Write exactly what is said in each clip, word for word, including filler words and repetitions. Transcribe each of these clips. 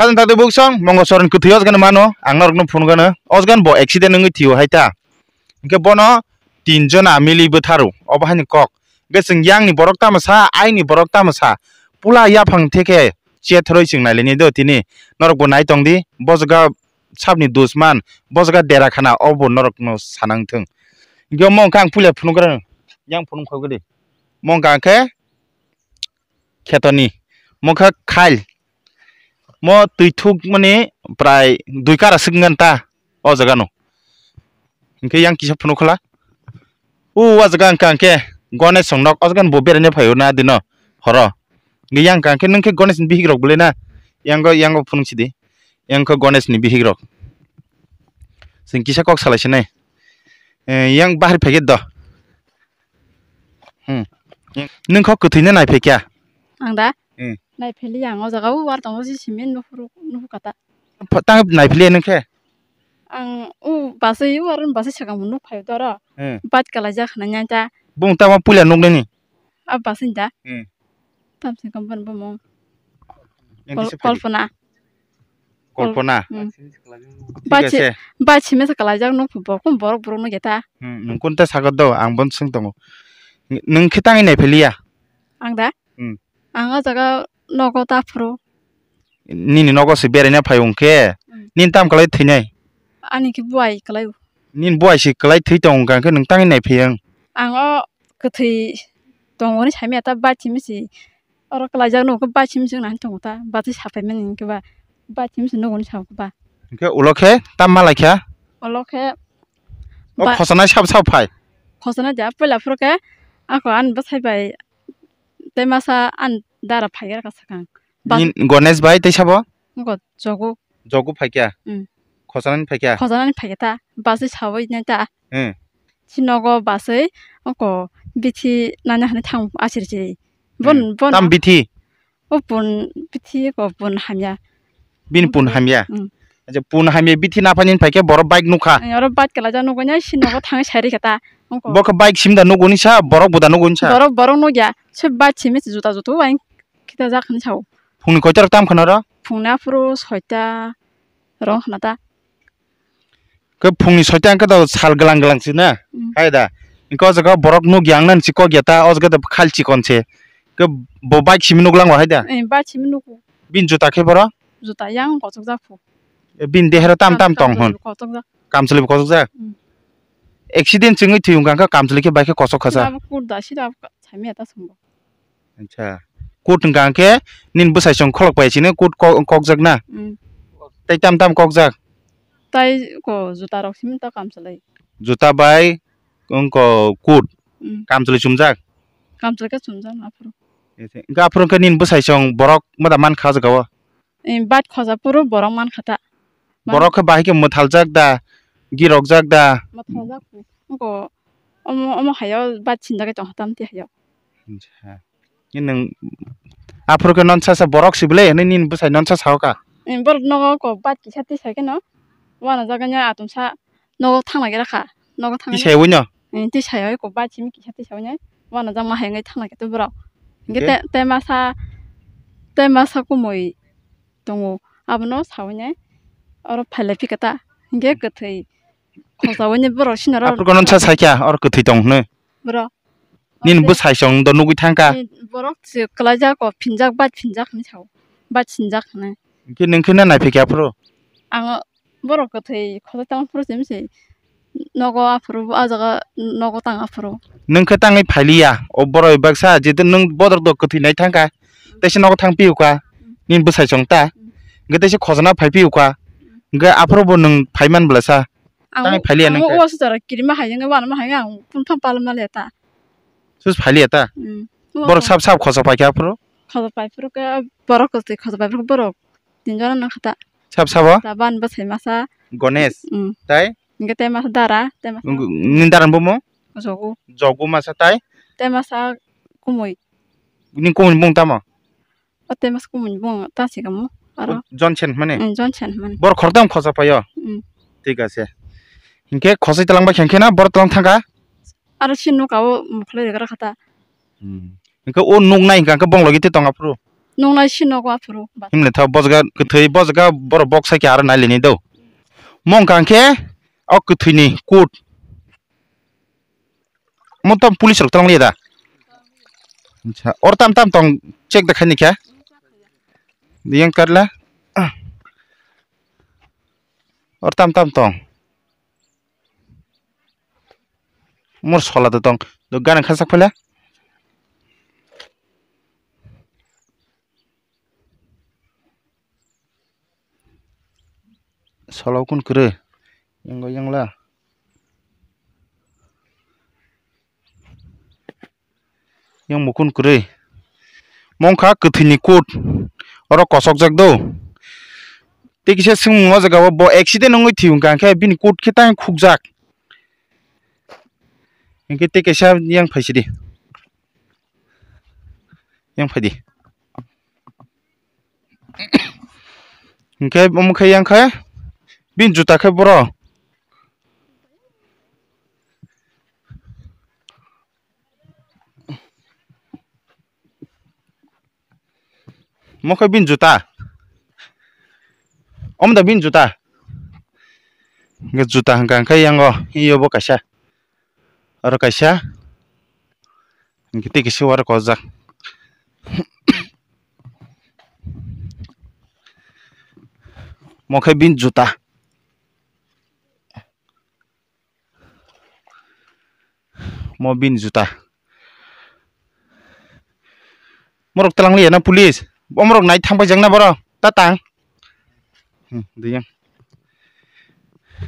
Ajang tadi buksong, mongo soren kwthwi osgano mano, ang norokno phunukgano, osgan bo accident wngwi thio hai ta. Hingke bono tin jona mili bwtharo, obo haini kok. Hingke chwng yangni borok tamo sa, aini borok tamo sa, pula yaphang theke chethroi chwng nailaini do tini. Norok bo nai tongdi, bo jaga sabni dusman, bo jaga dera khana, obo norokno sanang thung. Hingke omo hingke ang puila phunukgwrang, yang phunuk khogwdi. Omo hingke ang khe khetoni, omo khe khail. Mo twi thukmani prai dui kara swk wngkha ta o jaga no. Hingke yang kisa phunuk khala. O, o jaga hingka hingke Ganesh song nok, o jaga bo beraina phaio na dino horo. Hingke yang hingka hingke nung khe Ganesh ni bihik rok bolai na. Yang go, yang go phunuk sidi. Yang khe Ganesh ni bihik rok. Chwng kisa kok salai sinai. Eh, yang bahar phai khe do. Hmm. Nung kho kwthwino nai phai kya? Ang da? Hmm. Nai phai li ang o jaga o war tongo si simi nuhuru nuhu kata. Tang nai phai li nung khe? Ang o basai o ar basai sakang nuk phai doro. Hmm. Bat kala jak na nyai ta. Bung tamo puila nuk nini? A basai da. Hmm. Tam se kam ban bumung. Yang Kol-, kisa phai li? Kolpona. Kolpona. Hmm. Thik ase. Bachi, bachi mesa kalai jak nuk bo kum borok borok nuk eta. Hmm, nung kun ta sagat do, ang bon sing tongo. Nung khe tangwi nai philiya? Ang da? Hmm. Ang o jaga nogo ta phuru. Nini nogo se beraina phai wng khe, hmm, nini tam kalai thwinai? Ani khe buai kalai. Nini buai se kalai thwi tong wng kha khe nung tangwi nai phiyang? Ang o kwthwi tongo ni saimya ta bachi misi. Oro kwlaijak nugo khe bachi misi wngna tongo ta, bachi sapai mani hwnkhe ba, bachi misi nugo ni sao khe ba. Hwnkhe ulo khe tam malai kha? Ulo khe o ba-, khosonai sabo sabo phai? Khosonai ja, puila phuru khe ako ani bwsai bai tei masa ani dara phai gra kha swkang. Ba- Nin Ganesh bai tei sabo? Ngo jogo. Jogo phai kha? Hmm. Khosonani phai kha? Khosonani phai kha ta, bachi sawi nai ta. Hmm. Si nogo basai oko bithi nana hwnwi thang asiri chiri. Bon, hmm, bon. Tam bithi? O pun bithi ko pun hamya. Bini pun hamya? Hmm. Acha pun hamya bithi na phani phai khe borok bike nukha. Oro bike kala ja nugo nya si nogo thang sari kata. Bo khe bike sim da nugo ni sa borok bo da nugo ni sa? Borok, borok nugya. Se bike simi juta jutu bai kita jak hwnwi sao. Phungni koitor tam khana ro? Phungni aphuru soita rong khana ta. Khe phungni soita hwnkhe to sal glang glang se na? Mm. Hai da. Hwnkhe o jaga borok nukya ang nani se kokya ta, o jaga to khal chikon se. Khe bo bike simi nuklango hai da? Eh, bike simi nugo. Bini juta khe boro? Juta yang kochokjak phu. Eh, bini dehero tam tam tong hwn? Kamchwlwi kochokjak. Kamchwlwi kochokjak? Mm. Accident chwngwi thwi wngkha khe kamchwlwi khe bai khe kochok kha sa? Abo kut da sida abo saimaya ta swngo. Acha. Kut hwnkha hwnkhe nini bwsai chwng kholok pai sini kut ko-, kokjak na? Mm. Tei tam tam kokjak? Tai ko juta rok simi ta kamchwlwi. Juta bai wngko kut. Mm. Kamchwlwi chumjak? Kamchwlwi khe chumjak na aphuru. Hwnkhe aphuru hwnkhe nini bwsai chwng borok moda mankha o jaga o? Eh, bat khoja phuru borok mankha ta. Borok khe bahai khe mwthaljak da, girokjak da? Mwthaljak. Wngko omo, omo hayo bat sinjagwi tongkha tamti hayo. Acha. Nwng aphuru khe non sasa borok sibole hinwi nini bwsai non sa saoka? Eh, borok nogo ko bat kisa tisai kheno. Wana jaga nya atumsa nogo thangna gira kha. Nogo thangna. Tisai wino? Eh, tisai oi ko bat simi kisa tisai wino. Wana jang ma hai ngai thangna khe borok. Hingke te, te masa, te masa kumui tongo. Abono sawi nai oro phailai phika ta. Hingke kwthwi khosawi ni borok sinaro. Aphuru kono sa saikha oro kwthwi tong hwnwi. Borok. Nini bwsai chwng do nugwi thangkha. Borok se kwlaijak o phinjak bai phinjak hinwi sao. Bai phinjak hinwi. Hingke nwng khe na naiphikha aphuru? Ang borok kwthwi khosai tang phuru simi se. Nogo aphuru, o jaga nogo tang aphuru. Nwng khe tangwi phailiya, o borok bai baksa, jeto nwng bodorok do kwthwi nai thangkha, teisa nogo thang piyo kha, nini bwsai chwng ta, hwnkhe teisa khojana phai piyo kha, hwnkhe aphuru bo nwng phai man bwlasa, tangwi phailiya nwng khe. O sujara kirima hai wngwi wanama hai wngwi ang phone phang palma le ta. Sus phailiya ta? Borok sab sab khosa paikha aphuru? Khosa pai phuru khe borok kwthwi khosa pai phuru borok tinjon nang kha ta. Sab sabo? Ta ban bwsai masa. Ganesh. Tai? Hingke tei masa dara, tei masa. Nini dara ni bumung? Jogu. Jogu masa tai? Tei masa kumui. Nini kumui ni bumung tamo? O tei masa kumui ni bumung ta si kamo. Aro. Johnson hwnmani? Johnson hwnmani. Borok khoroktham khosa paio? Thik ase. Hingke khosoi twlang bai khe na borok twlang thangkha? Aro si nuka o mokhlai regra kha ta. Hingke o nuk nai hingka hingke bong logi tei tong aphuru? Nung nai si nogo aphuru. Himle tha bojga kwthwi bojga borok bok sai khe aro nai lini do. Mong kang khe o kwthwi ni kut. Mo tam police rok tong liya da. Acha, or tam tam tong check da khaini khe. Yang karla. Or tam tam tong. Mor sola da tong. Do gana khasak phela. Solo kun kwrwi. Yango yangla. Yang mukun kwrwi. Mongkha kwthwini kut. Oro kosokjak do. Tei kisa swngmung o jaga o bo accident wngwi thwi hwnkha, hwnkhe bini kut khe tang khukjak. Hinkhe tei kaisa yang phaisidi. Yang phaidi. Hinkhe omo khe yang khe bini juta khe boro. Mo khe bini juta. Omo da bini juta. Hinkhe juta hwnkha hwnkhe yango, iyo bo kaisa. Oro kaisa. Hinkhe tei kisa oro kojak. Mo khe bini juta. Mo bini juta. Morok twlang liya na police. Omorok nai thang paijak na borok. Ta tang. Hmm, diyang.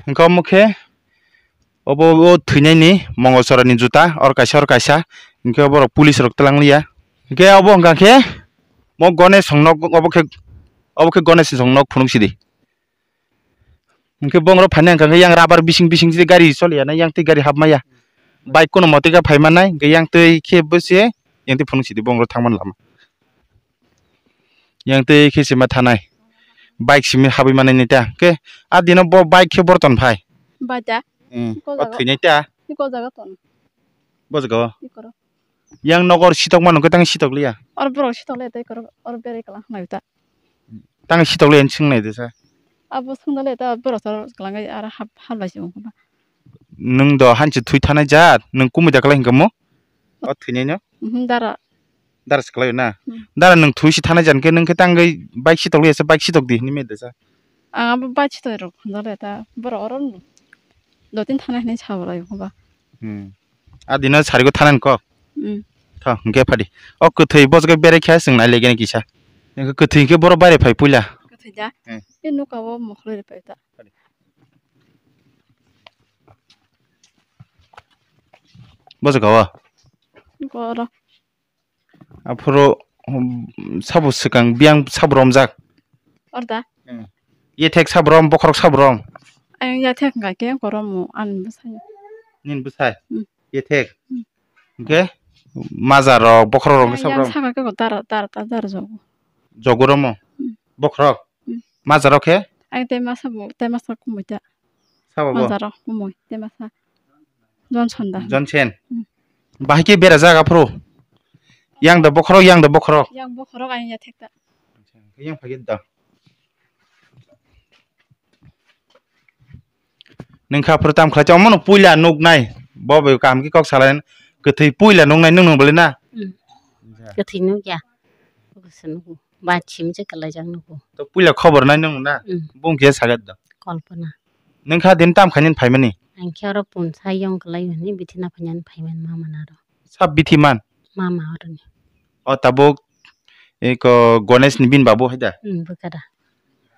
Hwnkhe omo khe obo o thwinaini Mongol Chorani juta, or kaisa, or kaisa. Hwnkhe borok police rok twlang liya. Hwnkhe obo hwnkha khe mo Ganesh song nok, obo khe, obo khe Ganesh song nok phunuk sidi. Hwnkhe bongrok phaina hwnkha khe yang rubber bising bising se gari choliya na, yang tei gari hapmaya. Bike kono mote khe phai mannai, hwnkhe yang tei khe bo se yang tei phunuk sidi bongrok thangmani lama. Yang tei khe se ma thanai. Bike simi habwi manai ni ta. Hwnkhe a dino bo bike khe boro ton phai. Bai ta. Hmm. Iko o jaga. Thwinai ta. Iko o jaga ton. Bo jaga o. Iko ro. Yang nogo sitok mano khe tang sitok liya. Or borok sitok liya tei korok or berai kala hamai ta. Tang sitok liya swng nai de sa. Abo swng da liya ta borok sor kala ngai ar hap hap lai si ongkha. Nwng do hanchi thui thanai jat, nwng kumui da kala hingka mo? O thwinai no? Mhm, dara. Dara se kalaio na? Hmm. Dara nwng thui si thanai jat khe nwng khe tang gai bike sitok liya sa, bike sitok di hini me de sa. Ang abo bike sitok rok khonda liya ta borok oro no. Dotin thanai hinui sa bo lai ongkha ba. Hmm. A dino sarigo thanani kok. Hmm. Tho, hwnkhe phadi. O kwthwi bojagwi berai kha chwng nai legeni kisa. Hwnkhe kwthwi hwnkhe borok baire phai puila. Kwthwi da? Hmm. E nuka o mokhloi rw phai ta. Bojagao? Nuka oro. Aphuru, um, sabo swkang biyang sabo romjak. Orda? Hmm. Yethek sabo rom, bokhorok sabo rom. Ayang yethek hwnkha khe korom o, ani bwsai. Nini bwsai? Hmm. Yethek? Hmm. Hwnkhe maja rok, bokhorok rok hwnkhe sabo rom? Saka khe dara, dara, dara jogo. Jogo romo? Hmm. Bokhorok? Hmm. Maja rok khe? Ayang tei masa bo, tei masa kumui ta. Sabo bo? Maja rok kumui, tei masa. Johnson da. Johnson. Hmm. Bahai khe bera jaga phuru. Yang da bokhorok, yang da bokhorok. Yang bokhorok ayang ya thek ta. Yang phagit da. Nung kha phuru tam khlai chong mano puila nuk nai. Bo bai kam ki kok salai kwthwi puila nuk nai nung nung bali na. Hmm. Kwthwi nuk ya. Bwsa nugo. Ba chim je kwlaijak nugo. To puila khobor nai nung na. Hmm. Bung khe sagat da. Kalpana. Nung kha din tam khainin phaimani. Ang khe oro punsa yong kwlai hwnwi bithi na phainan phaiman mama naro. Sab bithi man? Mama oroni. O tabuk eko Ganesh ni bin babu hai da? Hmm, bwkha da.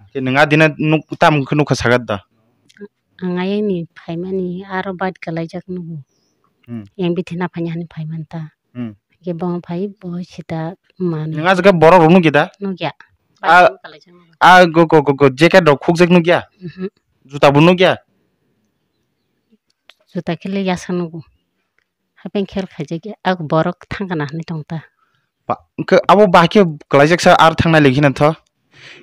Khe nung adina nuk tam khe nukha sagat da? Ang ayang ni phaimani aro bike kwlaijak nugo. Hmm. Yang bithi na phainya hani phaiman ta. Hmm. Khe bong phai bo sita mani. Nung ajak borok rok nukya da? Nukya. A, bike kwlaijak nugo. A go go go go jacket rok khukjak nukya? Mhm. Juta bo nukya? Juta khe le yasa nugo. Hapeng khel khaijak ya, ak borok thang kana hinui tong ta. Ba, hwnkhe abo bahai khe kwlaijak sa ar thangnai legi hino tho.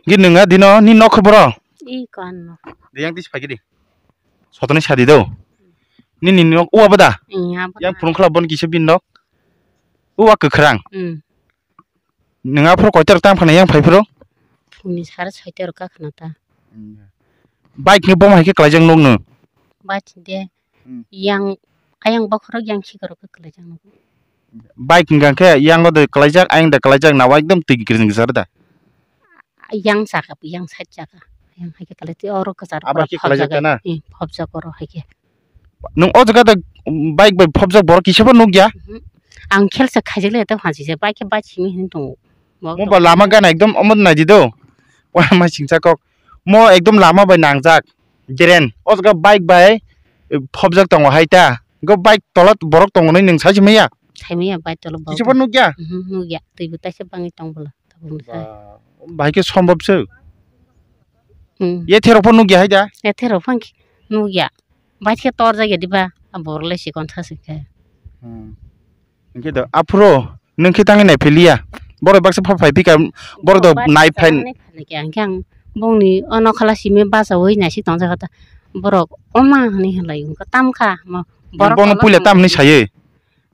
Hwnkhe nwng a dino ni nok khe boro? I ko ano. De yang tisi phai di. Sotoni sadi do. Nini nok uwa bada? Iya, bada. Yang phunukla bon kisa bin nok. Uwa kwkhrang. Hmm. Nwng aphuru koitor tam khana yang phai phuru? Phungni sare soitor ka khana ta. Bike ni boma hai khe klaijak nuk nw? Bike de Hmm. yang ayang bokhorok yang khikorok khe klaijak nuk. Bike hwnkha khe yang o de klaijak, ayang de klaijak, nawa ekdom twi gikir gikir da. Yang saka, yang side saka. Yang hai khe kalai twi oro kwchar Abo pura hai khe phobjak kalaijak ai. Kana? Eh, phobjak oro hai khe. Nwng o jaga da bike bai phobjak borok kisa bo nukya? Mhm. Ang khel se khaijak le ta phansi se bike khe bike simi hin tongo. Mo ba lama gana ekdom omo nai di do. Wa ma singsa kok. Mo ekdom lama bai nangjak. Jeren. O jaga bike bai eh, phobjak tongo hai ta. Go bike tola borok tongo nai nwng sai se maya. Sai maya bike tola borok. Kisa bo nukya? Mhm, nukya. Twi bo taisa bangwi tong bwla. Tabuk ni sai. Ba, bahai khe sombab se. Hmm. Ye therok pho nukya hai da? Ye therok pho nukya. Bike khe torjak ya diba? A borok le sikon sa se khe. Hmm. Hwnkhe da, aphuru nwng khe tangwi naiphiliya. Borok baksa pha phai phika, borok do nai phai. Hwnkhe ang bongni o nokhala simi bachaui naisik tongjak kha ta. Borok oma hwnwi hinlai wngkha tamkha. Borok bono puila tam hwnwi saye.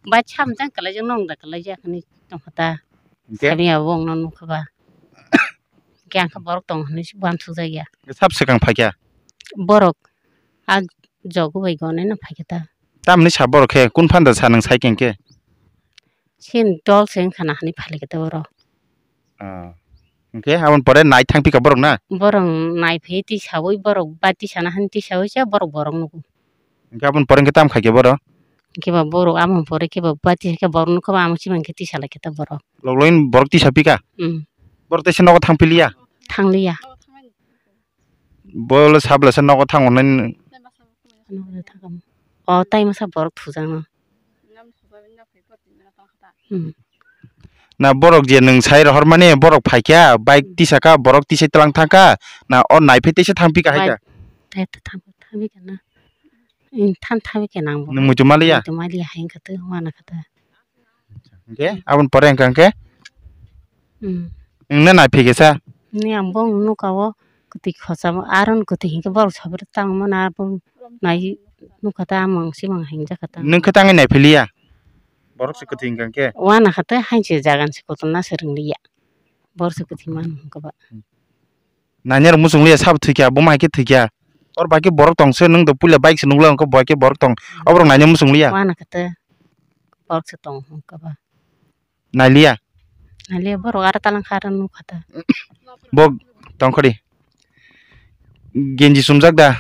Bai samjak kwlaijak nong da kwlaijak hwnwi tongkha ta. Hwnkhe? Sabi abo wngno nukha ba. Hwnkhe ang khe borok tong hwnwi uansukjak ya. Sab swkang phaikha? Borok a jogo bai gonai no phaikha ta. Tamni sa borok khe kun phanda sa nwng sai khe hwnkhe? Sin dol se wngkha na hwnwi phaikha ta borok. Ah. Hwnkhe aboni pore nai thang phika borok na? Borok nai phai tisaui borok ba tisana hwnwi tisaui se borok borok nugo. Hwnkhe aboni pore hwnkhe tamo khaikhe borok? Hwnkhe ba borok aboni pore khe ba bati khe borok nukha ba amo chimang khe tisa lai khe ta borok. Logloin borok tisa phika? Hmm. Borok teisa nogo thang philiya? Thangliya. Bole sabla se nogo thango nai. O tai masa borok thujakno. Hmm. Na borok je nwng sai rohor mani borok phaikha, bike tisaka borok tisai tlang thangkha, na o naiphai teisa thangphika hai kha? Bike tai ta thang, thangphika na. Than thangphika nang bo. Nwng muitu maliya? Muitu maliya hai wngkha tei wana kha tei. Hwnkhe aboni pore hwnkha hwnkhe? Hmm. Nwng na naiphikha sa? Ni ang bo nukha o kwtwi khochamo, aron kwtwi hinkhe borok sabri tangmani abo nai nukha ta amang simang hinjakha ta. Nwng khe tangwi naiphiliya? Borok se kwthwi hwnkha khe? Wana kha tei hainse jagan se kotorna se rwngliya. Borok se kwthwi mano hwnkha ba. Nanya rok muchung liya sabo thwikha, buma hai khe thwikha. Or bai khe borok tong se, nwng do puila bike se nukla, hwnkhe bo hai khe borok tong. Oborok nanya muchung liya? Wana kha tei borok se tong hwnkha ba. Nailiya? Nailiya, borok aro talang kha aro nukha ta. Bo tongkhori. Genji sumjak da?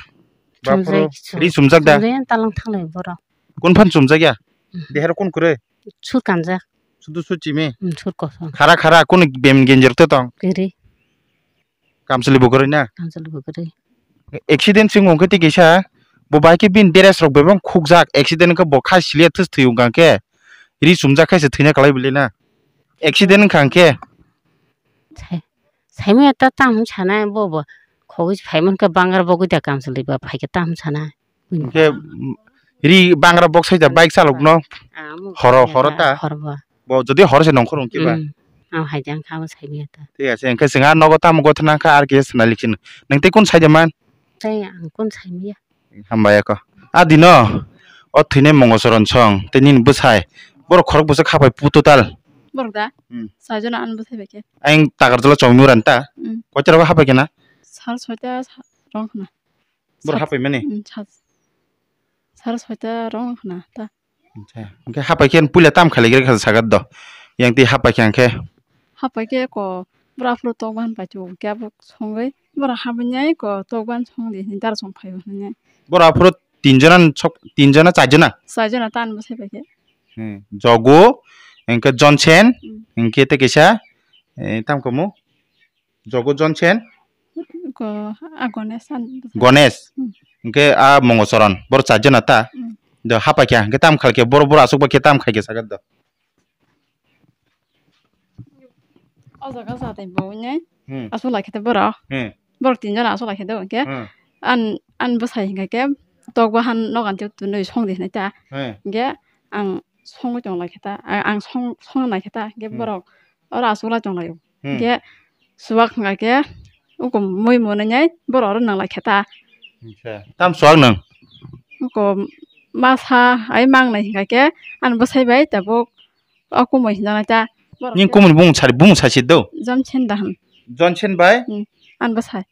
Baphuru ri sumjak da? Sumjak, talang thanglai borok. Kun phan sumjak ya? Mhm. Dehero kun kwrwi? Sur kanjak. Sudu sur chimi? Mm, sur kosom. Khara khara kun bem genji rok to tong? Kwrwi. Kamchwlwi bo kwrwi na? Kamchwlwi bo kwrwi. Accident se wngkhe tei kisa bo bai khe bini dress rok bebak khukjak, accident wngkhe bo kha siliya thwis thwi wngkha khe ri sumjak khe se thwina kwlai bwlai na. Accident wngkha hwnkhe. Sai, saimaya ta tamo sanai bo bo khogwi phaimani khe bangra bogwi da kamchwlwi ba phaikhe tamo sanai. Hwnkhe, mm, ri bangra bok sai da bike chalok no. Ah, mo horo, horo ta? Horo ba. Bo jodi horo se nongkhor wngkhe ba? Mm. Ang hai jang kha, abo sai maya ta. Thik ase, hwnkhe chwng a nogo tamo gothna kha, ar kisa swnali chini. Nwng tei kun sai de man? Tei ang kun sai maya. Hambai ako. A dino, o thwinai Mongosoron song, tei nini bwsai. Borok khorok bwswk hapai pu total? Borok da? Hmm. Sai jona ani bwsai bai khe. Ayang takarjala chongni uran ta? Hmm. Koita rogo hapai khe na? Sal soita sa-, rong khna. Borok hapai mani? Hmm, sal, sal soita rong khna ta. Acha, hwnkhe hapai khe puila tam khailaikhe kha sagat do. Yang twi hapai khe hwnkhe? Hapai khe ko bwrwi aphuru tok bahan paithago, hwnkhe abo songwi bwrwi habai nai ko tok bahan song di hinwi dara song phaio hinwi. Bwrwi aphuru tin jona ni sok, tin jona, char jona? Char jona ta ani bwsai bai khe. Hmm, Jogo, hwnkhe Jonsen, hmm, hwnkhe tei kisa, eh, tamo kamo? Jogo Jonsen? Ko, a Ganesh an. Ganesh. Hmm. Hwnkhe a Mongosoron. Borok char jona ta? Hmm. Do hapai khe, hwnkhe tam khalkhe, boro, boro aswk bai khe tam khaikhe sagat do. O jaga ja tei bo ne. Hmm. Aswk lai khe te borok. Hmm. Borok tin jona aswk lai khe do hwnkhe. Hmm. An, an bwsai hwnkhe khe tok bahan nogan tei twnwi song di hinwi ta. Hmm. Hwnkhe ang songwi tong lai khe ta. A-, ang song, song nai khe ta. Hwnkhe hmm, borok oro aswk lai tong lai o. Hmm. Hwnkhe chuwak hwnkha khe ukum mui mwnwi nai borok oro nang lai khe ta. Acha. Tam chuwak nwng? Ukum masa ai mang nai hwnkha khe ani bwsai bai tabuk o kumui hwnjak nai ta. Borok Ning ke kumuni bung sari, bung sasi do. Jonsen Dahan. Jonsen bai? Hmm. An bwsai.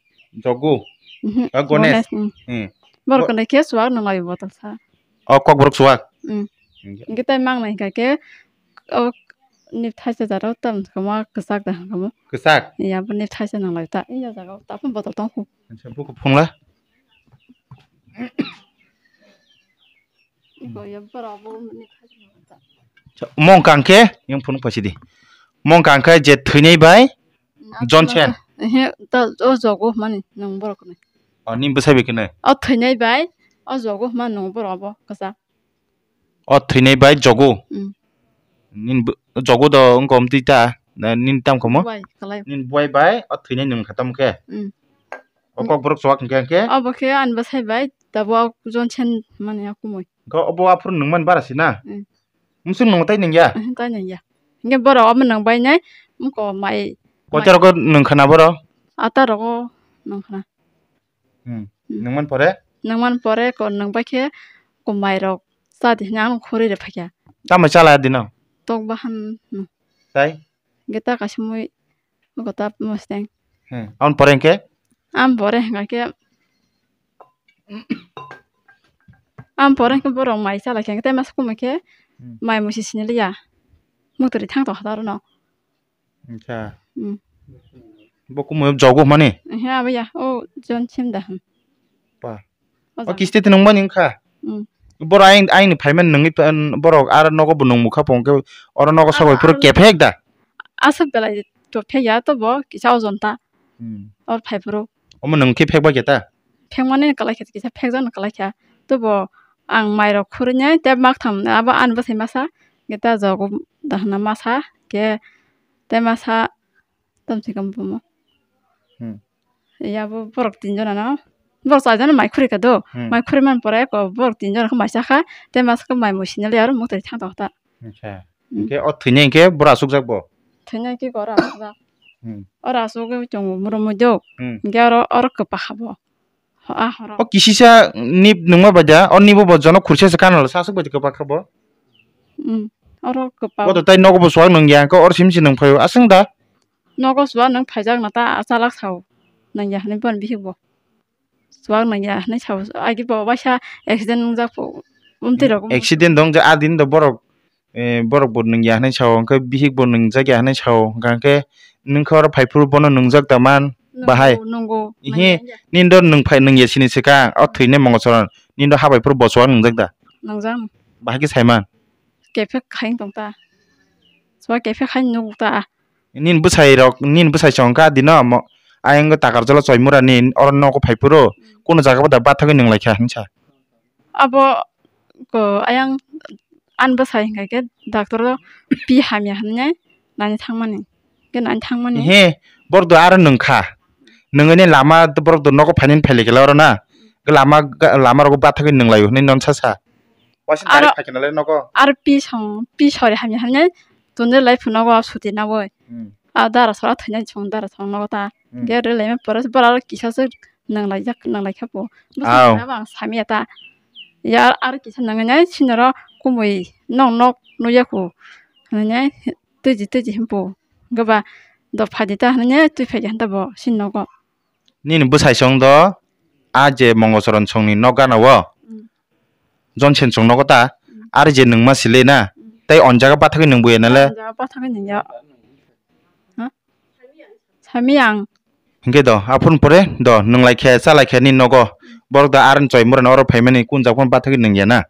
Jogu. Mhm. Ah, Gonesh. Gonesh, hmm. Hmm. Borok Bo- kwnwi khe chuwak nang laio botol sa. O kokborok chuwak? Hmm. Hmm. Hingke tai mang nai hingka khe o ni thaisa jaro tam kamo kwchak da kamo. Kwchak? Ya bo ni thaisa nang lai ta. Iya jaga o tapung botol tong khu. Acha, buku phunla. Iko ya borok bo ni thaisa nang lai ta. Mong kang khe, yang phunuk pasi di. Mong kang khe je thwinai bai, Jonsen. Ehe, ta o jogo mani nang borok ni. O, ni bwsai bai khe nai? O thwinai bai, o jogo ma nang borok bo kwchak. O thwinai bai jogo? Mm. Nini bo-, jogo do wngkha omtwi ta, na nini tam kha mo? Buai, kalai. Nini buai bai o thwinai nwng kha tamo khe? Mm. O kokborok chuwak hwnkhe hwnkhe? Obo khe ani bwsai bai, tabuk o Jonsen mani a kumui. Hwnkhe obo aphuru nwng mani bara si na? Mm. Mswk nwng tai nwng ya? Mhm, tai nwng ya. Hwnkhe borok omo nwng bai nai, wngkha mai. Koita rogo nwng khna borok? Ata rogo nwng khna. Hmm. Hmm. Nwng man pore? Nwng man pore ko nwng bai khe ko mai rok cha di hwnwi ang khorwi rw phaikha. Tamo chala dino? Tok bahan no. Tai? Hwnkhe ta kaisa mui ko ta mustang. Hmm. Amon pore hwnkhe? Am pore hwnkhe, am pore hwnkhe borok mai chala khe tei masa kumui khe Hmm. mai musi siniliya. Mutri thang tongkha ta aro no. Acha. Hmm. Bo kumui jogo mani? Ehe, abo ya. O Jonsen Dahan. Pa. O O jang. Kisti tinung mani wngkha? Hmm. Borok ain-, aini phaimani nungwi pan-, borok aro nogo bo nung mukha pong khe oro nogo Aro, sabai phuru aro kephek da? Aswk belai to phek ya to bo kisa ojon ta. Hmm. Or phai phuru. Omo nung khe phek bai khe ta? Phek mani kwlai khe kisa phek jano kwlai kha. To bo ang mai rok khurui nai tei mak tham abo ani bwsai masa khe ta jogo dahna masa khe tei masa Tamsi kam bumo. Hmm. Ya bo borok tin jona no. Borok char jona mai khuri ka do. Hmm. Mai khuri man pore ko borok tin jona khe mai cha kha. Te mas khe mai musi nali aro mutri thang tong ta. Acha. Hmm. Hingke o thwinai hingke bora asukjak bo? Thwinai hingke ora asukjak. Hmm. Ora asuk tongo murumo do. Hmm. Hingke oro, oro kwpa kha bo. Ho, a horo. O kisisa nip nungma bai da, o nibo bo jono khursa se kanalo, sasuk bai kwpak kha bo. Hmm. Oro kwpak. Bo to tai nogo bo suak nung ya, hingke oro sim si nung phaio, aswng da? Nogo suak nung phaijak na ta, a chalak sao. Nung ya hwnwi bon bihik bo. Suak nung ya hwnwi sao, agi bo waisa accident nungjak bo. Umtwi rok. Accident dong ja, a din do borok eh, borok bo nung ya hwnwi sao, hwnkhe bihik bo nungjak ya hwnwi sao, hwnkha khe nung khe oro phai phuru bono nungjak da man, bahai? Nungo, nungo, ihi, nung ya. Nini do nung phai nung ya sini swkang, o thwinai mongosoron, nini do habai phuru bo chuak nungjak da? Nungjak. Bahai khe sai man? Kephek khai tong ta. Chuak kephek khai nuk ta. Nini bwsai rok, nini bwsai chong kha dino mo, ayang takarjala choimura ni oro nogo phai phuru, hmm, kuno jaga bo da bathagwi nung lai kha hinsa. Abo ko ayang ani bwsai hwnkha khe doctor o pi hamya hwnwi nani thangmani, khe nani thangmani. He, borok do aro nwng kha. Nwngwi ni lama borok do nogo phainani phailikhe oro na. Lama, lama rogo bathagwi nwng laio hwnwi non sasa. Waisa aro direct phaikhana le nogo. Aro pi song, pi sori hamya hwnwi tongde lai phunogo suti naboi. Hmm. A dara sora thwinai song dara song nogo ta. Hmm. Ge rwlaima pore se bora aro kisa se nang laijak, nang laikha bo. Bwswk. Aw. Abo ang samya ta. Ya aro kisa nang nai sinoro kumui nok nok nuya ko. Nai tuji tuji himpo. Gaba dopha di ta nai twi phai hanta bo sin nogo. Nini bwsai song do a je Mongosoron songni nok gana o. Hmm. Jonsen song nogo ta. Hmm. Ari je nungma sile na. Hmm. Tei on jaga bathagwi nungbuya nale. On jaga bathagwi nungya. Ha? Sami ang. Hingke do, aphuru pore do, nung lai khe, cha lai khe ni nogo. Borok da aron choi mura oro phaimani kun jak phano bathagwi nung ya na.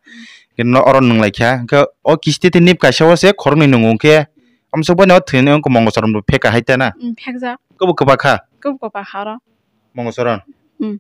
Hingke no oro nung lai khe, hingke o kisti tei nip kaisa o se khoroknwi nungo hingke. Amsok bai no thwini wngkha mongosorom bo pheka hai ta na. Mm, phekjak. Kobo kwbakha. Kobo kwbakha oro. Mongosorom. Mm.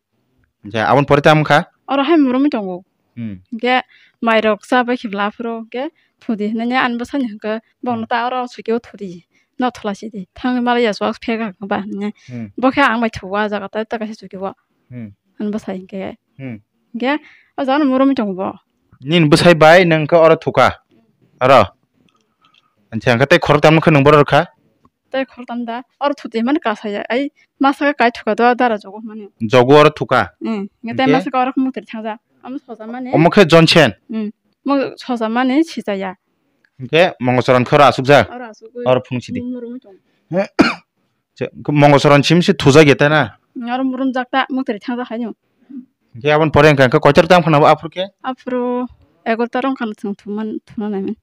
Hingke aboni pore tamo kha? Oro hai murumwi tongo. Hmm. Hingke mairok cha bai khe bla phuru hingke thudi hinui ani bwsani hingke bongno ta oro suikhe o thudi no thola sidi thangwi malai ya chuwak phek ba hinui. Hmm. Bo khe ang bai thugo a jaga ta ta kaisa suikhe o. Hmm. Ani bwsai hingke. Hmm. Hingke o jaga no murumwi tongo bo. Nini bwsai bai nung khe oro thuka? Oro? Acha, hingke tei khorok tamo khe nung borok rwkha? Tei khoroktham da oro thuti hwnmani kasaya ai masa khe kai thuka do dara jogo hwnmani. Jogo oro thuka? Mm, hingke tei masa khe oro mukti thangja. Omo soja mani. Omo khe Johnson? Mm, mo soja mani sijaya. Hwnkhe Mongosoron khoro asukjak? Oro asugwi. Oro phung sidi. Murumwi tongo. Che, Mongosoron sim se thujak ya ta na? Oro murumjak ta, muktri thangjak hai no. Hwnkhe aboni pore hwnkha hwnkhe koitor tam khana bo aphuru khe? Aphuru egarota rok khana thung thuma, thuna naiman.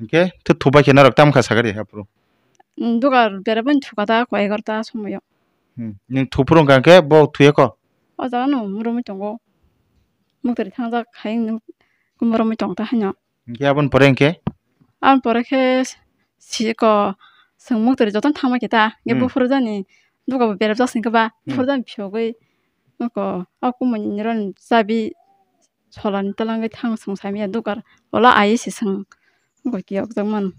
Hwnkhe tho thubai khe norok tam kha sagari aphuru? Dugar berabani thuka ta ko egarota somoyo. Hmm. Nwng thuphuru hwnkha hwnkhe bo thuya kho? O jaga no murumwi tongo. Muktri thangjak hai nwng murumwi tong ta haino. Hwnkhe aboni pore hwnkhe? Aboni pore khe si ko chwng muktri jotono thangma khe ta. Hwnkhe Hmm. buphuru jani duga bo berajak singkhe ba, Hmm. buphuru jani phiyogwi nuko o kumui nironi chabi solani twlangwi thang chwng saimanya dugar. Ola ai se chwng nuko kiyokjak mano.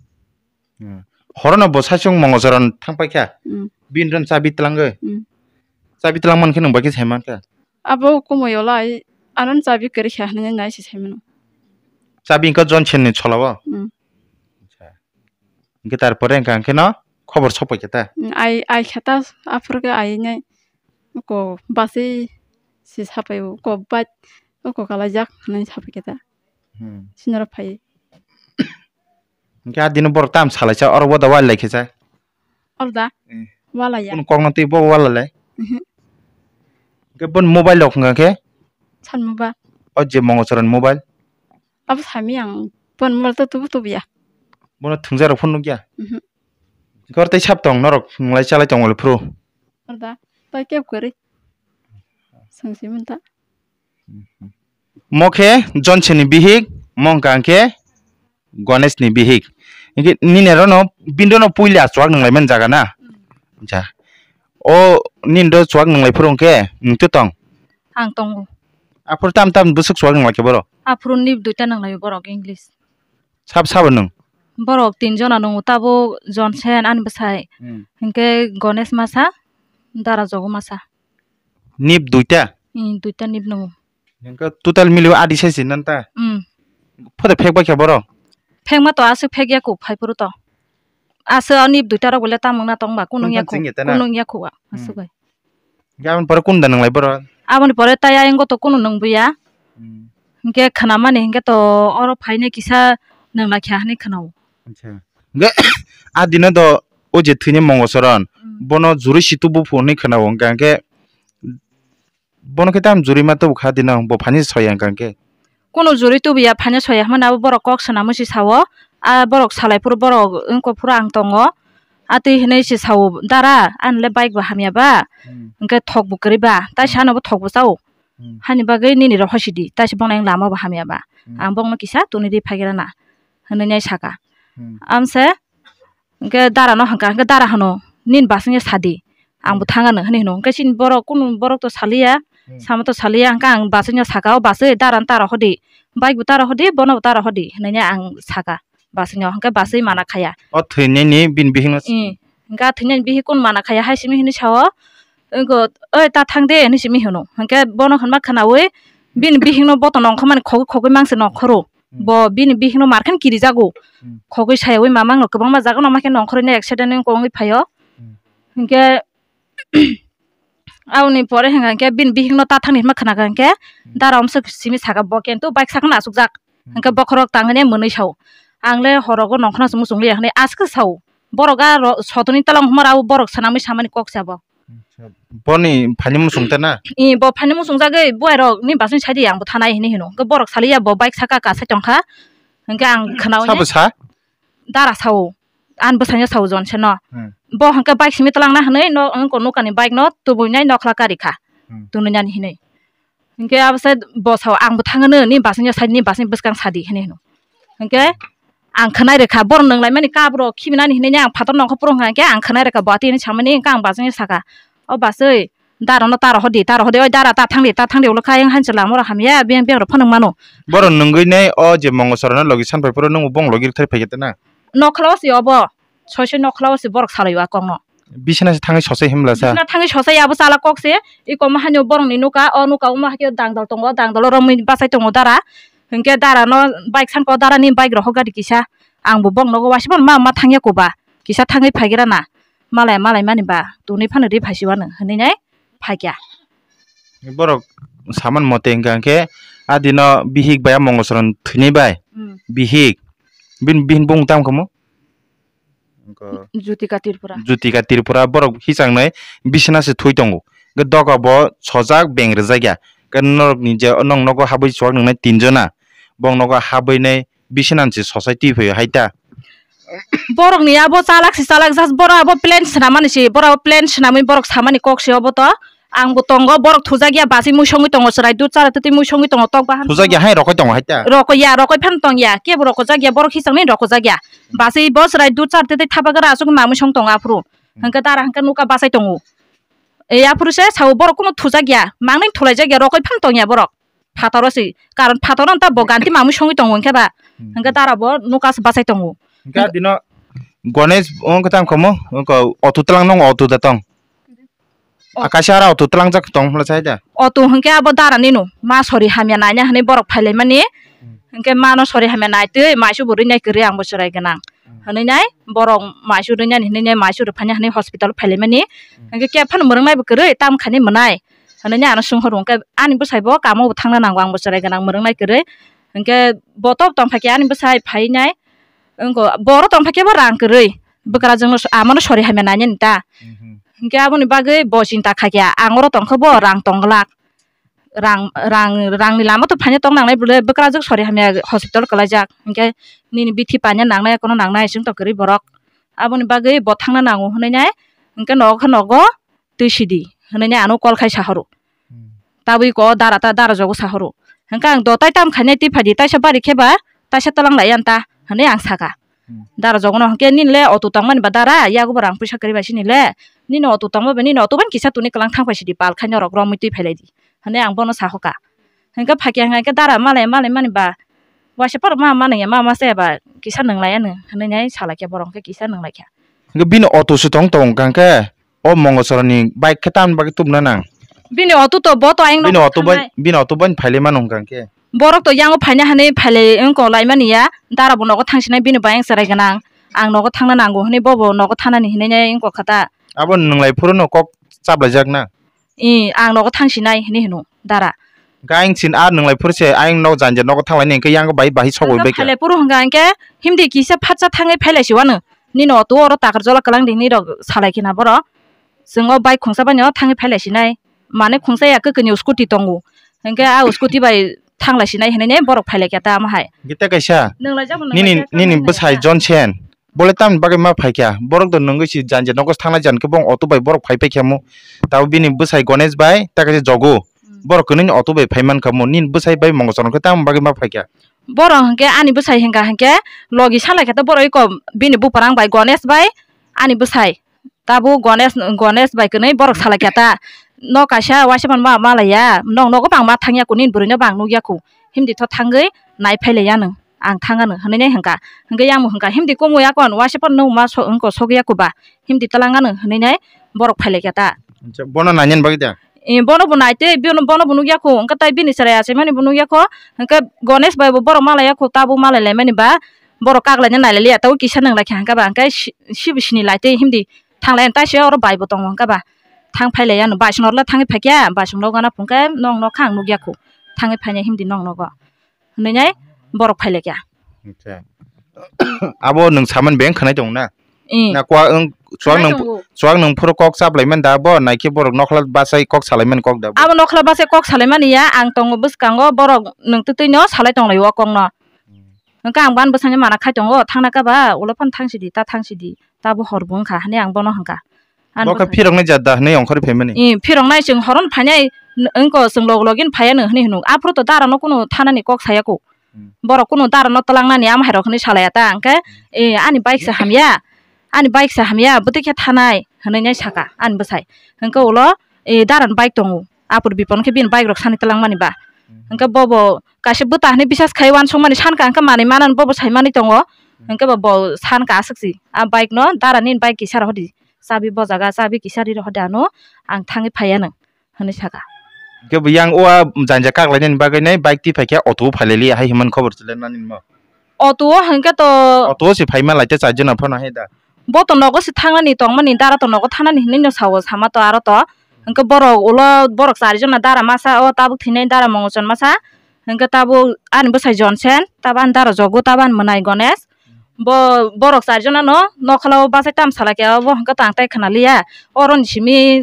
Hmm. Horono bo saichung Mongosoron thangpai kha? Hmm. Bini ron chabi twlangwi? Hmm. Chabi twlang mankhe nwng bai khe sai mankha? Abo kumui ola ai anon chabi kwrwi kha hinwi nai se saimano. Chabi wngkha Johnson ni chola o? Hmm. Acha. Hwnkhe tarpore hwnkha hwnkhe no khobor sokpai khe ta? Hmm, ai, ai khe ta aphuru khe ai nai ko baswi se sapai o, ko bike o ko kalaijak hinwi sapai khe ta. Hmm. Sinoro phai. Hwnkhe a dino borok tam salaisa oro bo da wal lai khe cha? Oro da? Hmm. Wala ya. Kunu kokno twi bo wala lai? Mhm. Hwnkhe bon mobile rok hwnkha khe? San mobile. O je Mongosoron mobile? Abo sami ang bon mobile to tubu tubu ya. Bono thwngjakrok phano nukya? Mhm. Hwnkhe oro tei sab tong norok nwlai chalai tong wal phuru? Oro da? Tai keb kwrwi. Swng si manta. Mo khe Johnson ni bihik, mo hwnkha hwnkhe Ganesh ni bihik. Hwnkhe nini aro no, bini ro no puila chuwak nwnglai mani jaga na? Acha. O nini ro chuwak nwnglai phuru hwnkhe nwng twi tong? Ang tongo. Aphuru tam tam bwswk chuwak nwnglai khe borok? Aphuru nip duita nwnglai borok English. Sab sabo nwng? Borok tin jona nungo, tabuk Johnson ani bwsai. Hmm. Hwnkhe Ganesh masa, Dara Jogo masa. Nip duita? Hmm, duita nip nungo. Hwnkhe total miliwi adi sai se nan ta? Hmm. Photo phek bai khe borok? Phekma to aswk phek ya kuk phai phuru to. Aswk ani duita rok bole tamung na tong ba kunung ya kuk, kunung ya kuk aswk bai. Hwnkhe aboni pore kunu da nwnglai borok? Aboni pore tai ayang to kunu nung buya. Hmm. Hwnkhe khwnamani hwnkhe to oro phainai kisa nwnglai kha hinwi khwnao. Acha. Hwnkhe a dino do o je thwini Mongosoron, hmm, bono juri si tubu phu hinwi khwnao, hwnkhe, hwnkhe bono khe tam juri ma tubu kha dino, bo phaini soya hwnkhe. Kunu juri tubu ya phaini soya hwnmani abo borok kok swnamwi si sao, a borok salai phuru borok wngkok phuru ang tongo, a twi hinwi si sao, "Dara, ani le bike bo hamya ba, hmm, hwnkhe thok bo kwrwi ba, tai, hmm, sano bo thok bo chao, hmm, hani bagwi nini rok hosi di, tai se bono lama bo hamya ba, hmm, ang bokno kisa tuni ri phai gra na," hinwi nai saka. Hmm. Amse Hwnkhe Dara no hwnkha, hwnkhe Dara hwno, "Nini basingya sadi, ang bo, hmm, thang ano," hinwi hwno. Hwnkhe chini borok kunu borok to saliya, hmm, sama to saliya, hwnkhe ang basingno saka, "O baswi, Dara no ta rohordi, bike bo ta rohordi, bono bo ta rohordi," hinwi ang saka basingno, hwnkhe baswi mana khaya. O thwinani bini bihikno. Hmm. Hwnkhe a thwinani bihik kunu mana khaya hai simi hinwi sao, "Wngkhe, oi ta thang de," hinwi simi hwno. Hwnkhe bono hwnma khwnawi bini bihikno boto nongkhormani khogwi khogwi mangse nongkhoro. Hmm. Bo bini bihikno markhen kirijago. Hmm. Khogwi sayawi mamangno kwbangma jagano ma khe nongkhorwi accident wngwi phaio. Hmm. Hinkhe aboni pore hwnka hinkhe bini bihikno ta thangni hwnma khwnakha hinkhe, hmm, Dara omswk simi saka bo khe to bike sakno achukjak. Hmm. Hinkhe bokhorok tangwi mwnwi sao. Ang le horogo nongkhorna muchung liya hwnwi askhe sao. Borok a ro-, sotoni tola wngkha mara o borok swnamwi samani kok se abo. Acha, boni phaini muchung ta na? I, bo phaini muchung jagwi buai rok ni basing sai di ang bo thanai hinwi hino. Hwnkhe borok saliya bo bike saka ka sai tongkha. Hwnkhe ang khwnaui. Sabo sa? Dara sao. An bwsanya sao Johnson no. Hmm. Bo hwnkhe bike simi twlangna hinwi no, wngko nokani bike no tubui nai nokhla kari kha. Hmm. Tunui nani hinwi. Hinkhe abo se bo sao, "Ang bo thangano, ni basingya sadi, ni basing bwskang sadi," hinwi hino. Hinkhe ang khwnai rwkha, borok nwnglai mani kap rok khibi nani hinwi ang phatar nongkha phuru hwnkha hinkhe ang khwnai rwkha, bo atwi hinwi samani hinkhe ang basingya saka, "O baswi, Dara no ta rohordi, ta rohordi, oi Dara ta thangdi, ta thangdi," ulo kha ayang hanchwla morok hamya biyang biyang rok phunuk mano. Borok nungwi nai o je Mongosoron logi san phai phuru nungbo bong logi rwthai phai khe tana. Nokhla o se obo, soi soi nokhla o se borok salai o a kokno. Bisina se thangwi sosai himla sa. Bisina thangwi sosai abo chala kok se, i komo hani borok ni nuka, o nuka omo hakhe dangdal tongo, dangdal oro mui bachai tongo Dara. Hinkhe Dara no bike sanko, Dara ni bike rohor gari kisa. Ang bo bong nogo waisa phano ma, ma thangya koba. Kisa thangwi phaigra na. Malai, malai mani ba. Tuni phano ri phaisi wano hinwi nai phaikya. Borok saman mote hingka hinkhe a dino bihik bai a Mongosoron thwinai bai. Hmm. Bihik. Bini, bini bung tam khamu? Wngkha Jutika Tripura. Jutika Tripura borok hichang nai bisina se thui tongo. Hwnkhe doga bo sojak beng rijak ya. Hwnkhe norok ni je nong nogo habwi chuwak nang nai tin jona. Bong nogo habwi nai bisina se society phaio hai ta. Borok ni abo chalak se chalak, just borok abo plan swnam mani se, borok abo plan swnamwi borok samani kok se obo to. Ang bo tongo, borok thujak ya, basi mui songwi tongo, chwrai dud chara twtwi mui songwi tongo, tok bahan. Thujak ya hai rokoi tongo hai ta? Rokoi ya, rokoi phan tong ya, kebo rokojak ya, borok hisang ni rokojak ya. Basi bo chwrai dud chara twtwi thapa gara aswk mamui song tongo aphuru. Hmm. Hwnkhe dara hwnkhe nuka bachai tongo. E aphuru se sao borok kuno thujak ya, mangni thulaijak ya, rokoi phan tong ya borok. Phataro se, karon phataro ta bo ganti mamui songwi tongo hwnkhe ba. Hmm. Hwnkhe dara bo nuka se bachai tongo. Hwnkhe dino Ganesh wngkha tang khomo, wngkha auto tlang nong auto da tong. O- Akaisa ara auto tlangjak tong hwnla sai da. Auto hwnkhe abo dara nino, ma sori hamya naina hwnwi borok phailaimani. Hmm. Hwnkhe mano sori hamya naitwi maisu bo rwinai kwrwi ang bo chwrai gwnang. Hmm. Hwnwi nai borok maisu rwinani hwnwi nai maisu rwphani hwnwi hospital phailaimani. Hmm. Hwnkhe khe phano mwrwng naibo kwrwi tam khani mwnai. Hwnwi nai ano swnghoro hwnkhe ani bwsai bo kamo bo thangna nango ang bo chwrai gwnang mwrwng nai kwrwi. Hwnkhe bo tok tong phaikhe ani bwsai phainai. Wngkha boro tong phaikhe bo rang kwrwi. Bwkrajwkno s-, amano sori hamya nainani ta. Mhm. Hwnkhe aboni bagwi bo chinta khaikha, ang oro tongkha bo rang tongglak. Rang, rang, rangni lama to phaina tong nangnai bwle, bwkrajwk sori hamya hospital kwlaijak. Hwnkhe nini bithi paina nangnai, kono nangnai, chwng to kwrwi borok. Aboni bagwi bo thangna nango hwnwi nai, hwnkhe nogo khe nogo, twi sidi hwnwi ano call khai sahoro. Hmm. Tabwi ko dara ta dara jogo sahoro. Hwnkhe ang do tai tam khainai twi phaidi taisa bari khe ba taisa twlang lai yan ta hwnwi ang saka. Hmm. Dara jogo no hwnkhe nini le auto tongmani ba dara yago bo rang puisa kwrwi bai sini le nini auto tongma bai nini auto ban kisa tuni kwlang thang pai sidi pal khai norok romwi twi phai lai di hwnwi ang bono sahoka. Hwnkhe phaikhe hwnkhe dara malai malai mani ba waisa phano ma manwi ya ma ma chaya ba kisa nwnglai ya nw hwnwi nai salai khe borok hwnkhe kisa nwnglai kha. Hwnkhe bini auto se tong tong hwnkhe o Mongochorani bike khe tamni bagwi tubuna nang? Bini auto to bo to ayang bini nok auto bai thangnai. Bini auto bai phailai mano hwnkhe. Borok to yango phaina hwnwi phailai wngkok laimani ya dara bo nogo thangsinai bini bai ang chwrai gwnang ang nogo thangna nango hwnwi bo bo nogo thanani hwnwi nai wngkok kha ta. Abo nwnglai phuru no kok chaplaijak na? I, ang nogo thangsinai hinwi hino dara. Hwnkhe ayang chin a nwnglai phuru se ayang nok janja nogo thanglaini hwnkhe yang bai bahai sogwi bai kha. Phailai phuru hwnkha hwnkhe himdi kisa phatsa thangwi phailai si wano. Nini auto oro takar jola kwlang di hinwi rok salai khe na borok. Chwng o bike khungsa bai no thangwi phailai sinai. Mane khungsa ya kwkwi ni scooty tongo. Hwnkhe a scooty bai thanglai sinai hinwi borok phailai kha ta omo hai. Hwnkhe tei kaisa nwnglai jabo nini, nwnglai jabo nini nwnglai bwsai jabo. Johnson. Bole tamni bagwi ma phaikha? Borok do nwngwi si janja nogo thanglai jan khe bo auto bai borok phai paikha mo. Tabo bini bwsai Ganesh bai ta kaisa jogo. Hmm. Borok kwnwi ni auto bai phai mankha mo. Nini bwsai bai Mongochorno khe tamni bagwi ma phaikha? Borok hwnkhe ani bwsai hwnkha hwnkhe logi salai khe to borok eko bini buprang bai Ganesh bai ani bwsai. Tabo Ganesh, Ganesh bai kwnwi borok salai kha ta. Nok kaisa waisa man ma, malai ya. Nok nogo bang ma thang ya kho, nini bwrwi no bang nuk ya kho. Himdi tho thangwi nai phai lai ya nwng. Ang thang ano hwnwi nai hwnkha. Hwnkhe yang bo hwnkha, "Himdi komo ya kon, waisa phano nwng ma so-, wngko sogwi ya kho ba? Himdi twlang ano," hwnwi nai borok phai lai kha ta. Acha, bono nainani bagwi da? Eh, bono bo nai tei, bono, bono bo nuk ya kho. Hwnkhe tai bini chwrai achai mani bo nuk ya kho. Hwnkhe Ganesh bai bo borok malai ya kho, tabo malai lai mani ba. Borok kak lai nai lai ya, tabo kisa nwng lai kha hwnkha ba. Hwnkhe si-, sibo sini lai tei himdi. Thanglai ta se oro bai bo tongo hwnkha ba. Thang phai lai ano bai songno le thangwi phai kha bai songno gana phung khe nong nok kha ang nuk ya kho. Thangwi phai nai himdi nong nogo. Hwnwi nai borok phai lai kha. Acha. Abo nwng samani beng khwnai tong na? Eh. Na kwa wng chuak khwnai nwng tongo. Chuak nwng phuru kok chap lai man da bo nai khe borok nokhla bachai kok salai man kok da bo? Abo nokhla bachai kok salai mani ya ang tongo bwskango borok nwng twtwi no salai tong lai o kok no. Hmm. Hwnkhe ang ban bwsani mana khai tongo thangna kha ba ulo phano thang sidi ta thang sidi. Tabo hor bo wngkha hwnwi ang bono hwnkha. Ani bo khe bwsai phiroknai jat da hwnwi ongkhorwi phaimani? Ih, phiroknai chwng horono phainai, n-, wngko chwng log login phaiya nw hwnwi hwnwi. Aphuru to dara no kunu thanani kok saya kho. Hmm. Borok kunu dara no twlangnani ama hai rok hwnwi salaya ta. Hwnkhe, hmm, eh, ani bike se hamya, ani bike se hamya, bwtwi khe thanai hwnwi nai saka ani bwsai. Hwnkhe ulo, eh, dara ni bike tongo. Apor bipon khe bini bike rok sani twlang mani ba. Hmm. Hwnkhe bobo kaisa bwta hinwi bisas khai uansuk mani sankha hwnkhe manwi manani bobo sai manwi tongo. Hmm. Hwnkhe bo, bo sankha aswk si. A bike no dara nini bike kisa rohor di. Chabi bojaga, chabi kisa ri rohor di ano. Ang thangwi phaiya nwng, hwnwi saka. Hwnkhe bo yang o a janja kak lainani bagwi nai bike twi phaikhe auto o phai lai liya hai hwnmani khobor chwla nani mo. Auto o hwnkhe to. Auto o se phai ma lai te char jona phano hai da. Bo to nogo se thangnani tongmani, dara to nogo thangnani hinwi no sao sama to aro to. Hwnkhe borok ulo borok char jona dara masa o tabuk thwinai dara Mongochon masa. Hwnkhe tabuk ani bwsai Jonsen, tabuk ani dara Jogu, tabuk ani mwnai Gonesh. Bo borok char jona no nokhla o bachai tam sala khe obo hwnkhe to ang tai khna liya. Oro ni simi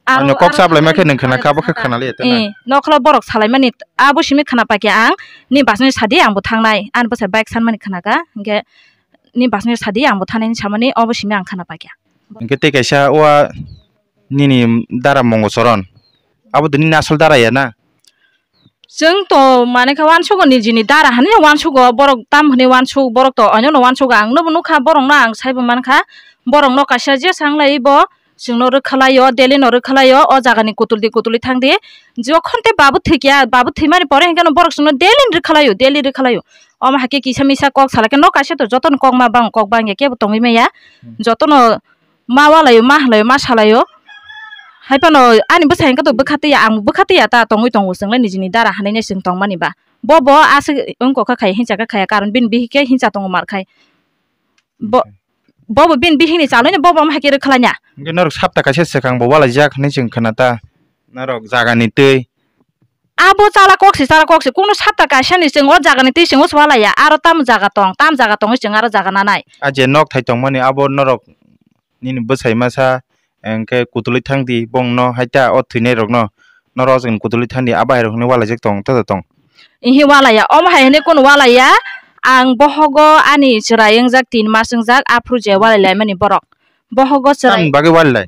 aro, ano kok aro chaplai ma khe nwng khna kha, abo khe khna liya tei na? Eh, nokhla borok salai mani abo simi khna pai khe ang ni bachai sadi ang bo thangnai. Ani bwsai bike san mani khna kha, hwnkhe ni bachai sadi ang bo thangnai samani obo simi ang khna pai kha. Hwnkhe tei kaisa o a nini dara Mongochoron, abo to nini asol dara ya na? Chwng to mane khe uansugo, nijini dara hani uansugo, borok tam hwnwi uansuk, borok to oino no uansugo, ang nobo nukha, borokno ang saibo mankha, borokno kaisa je sanglai bo chwngno rwkha laio, daily no rwkha laio, o jagani kutuldi kutulwi thangdi, jokhon tei babu thwikya, babu thwimani pore hwnkhe no borok chwngno daily ni rwkha laio, daily rwkha laio, omo hai khe kisa misa kok sala khe no kaisa to jotono kok ma bang kok bangya kebo tongwi maya, jotono ma walaio, ma hwlaio, ma salaio. Hai phano ani bwsai hwnkhe to bwkha twiya, ang bwkha twiya ta tongwi tongo chwng le nijini dara hanainai chwng tongmani ba. Bo bo aswk wngkha kha khaya, hinsa kha khaya, karon bini bihik khe hinsa tongo mar khai. Bo, bo bo bini bihik ni chalwi no bo bo ma hai khe rwkha lanya. Hwnkhe norok sapta kaisa swkang bo walaijak hinwi chwng khna ta. Norok jagani twi. Abo chala kok se, chala kok se, kunu sapta kaisa ni chwng o jaga ni twi chwng o swalaiya, aro tamo jaga tong, tam jaga tongwi chwng aro jaga nanai. A je nok thai tongmani abo norok nini bwsai masa, hwnkhe kutulwi thangdi bongno, haita o thwinai rokno norok o jaga ni kutulwi thangdi, abo hai rok hinwi walaijak tong, tata tong. Ihi walaiya, omo hai hinwi kunu walaiya, ang bohogo ani chwrai wngjak, tin mas wngjak, aphuru je walai laimani borok. Bohogo chwrai. Tamni bagwi walai lai?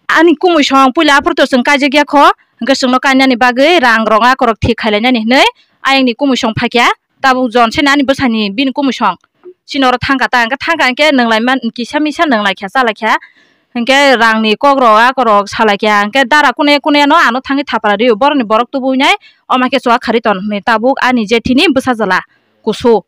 Ani kumui song puila aphuru to chwng kaijak ya kho, hwnkhe chwngno kainani bagwi rang rong akorok thik khailainani hinwi ayangni kumui song phaikya, tabuk jon sene ani bwsani bini kumui song. Chini oro thangkha ta, hwnkhe thangkha hwnkhe nwnglai man, kisa misa nwnglai kha, chalai kha, hwnkhe rangni kokrok akorok salai kha, hwnkhe dara kune kune no ano thangwi thapra rio, borokni borok tubui nai, omo khe chuwa khari ton hinwi tabuk ani jethini bwsajala kusu.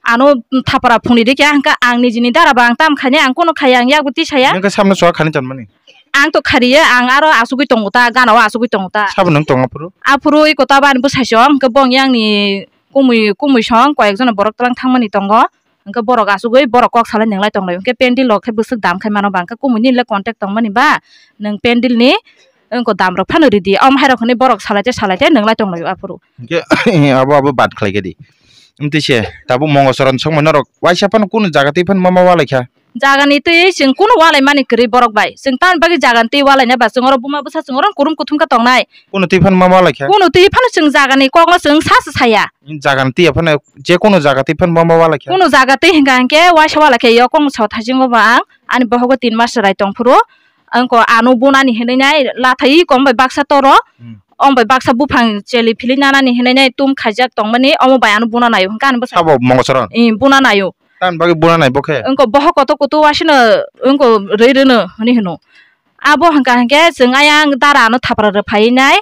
Ano thapra phungni rikya hwnkha ang nijini dara ba ang tam khainai, ang kono khaiya, ang yakbo tisaya. Nang khe samno chuwa khani tonmani? Ang to khariya, ang aro asugwi tongo ta, gana o asugwi tongo ta. Sabo nang tongo aphuru? Aphuru iko ta bani bwsai song, hwnkhe bong yang ni kumui, kumui song, koyek jona borok twlang thangmani tongo. Hwnkhe borok asugwi borok kok salai nwnglai tonglai. Hwnkhe pendil rok khe bwswk dam khai mano ba, hwnkhe kumui nini le contact tongmani ba, nwng pendil ni wngko dam rok phano ridi. Omo hai rok hinwi borok salai te salai te nwnglai tonglai aphuru. Hwnkhe abo, abo bad khlai khe di. Amtwi se tabuk Mongosoran songmani norok waisa phano kunu jaga twi phano ma ma walai kha? Jagani twi chwng kunu walai mani kwrwi borok bai. Chwng tamni bagwi jagani twi walai na ba chwng oro buma bwsa chwng oro kurum kuthum khe tongnai. Kunu twi phano ma ma walai kha? Kunu twi phano chwng jagani kokno chwng sa se saya. Jagani twi phano je kunu jaga twi phano ma ma walai kha? Kunu jaga twi hwnkha hwnkhe waisa walai kha, yok kong so thajingo ba ang. Ani bohogo tin mas chwrai tong phuru. Wngko ano bunani hinwi nai lathai kom bai baksa toro. Hmm. Om bai baksa buphang cheli philwi nanani hinwi nai tum khaijak tongmani, omo bai ano buna naio hwnkha ani bwsai. Sabo Mongosoron? Ee, buna naio. Tamni bagwi buna nai bo khe? Wngko bohok kotor kotor wasino wngko rwi rwno hinwi hino. Abo hwnkha hwnkhe chwng ayang dara ano thapra rw phaiwi nai,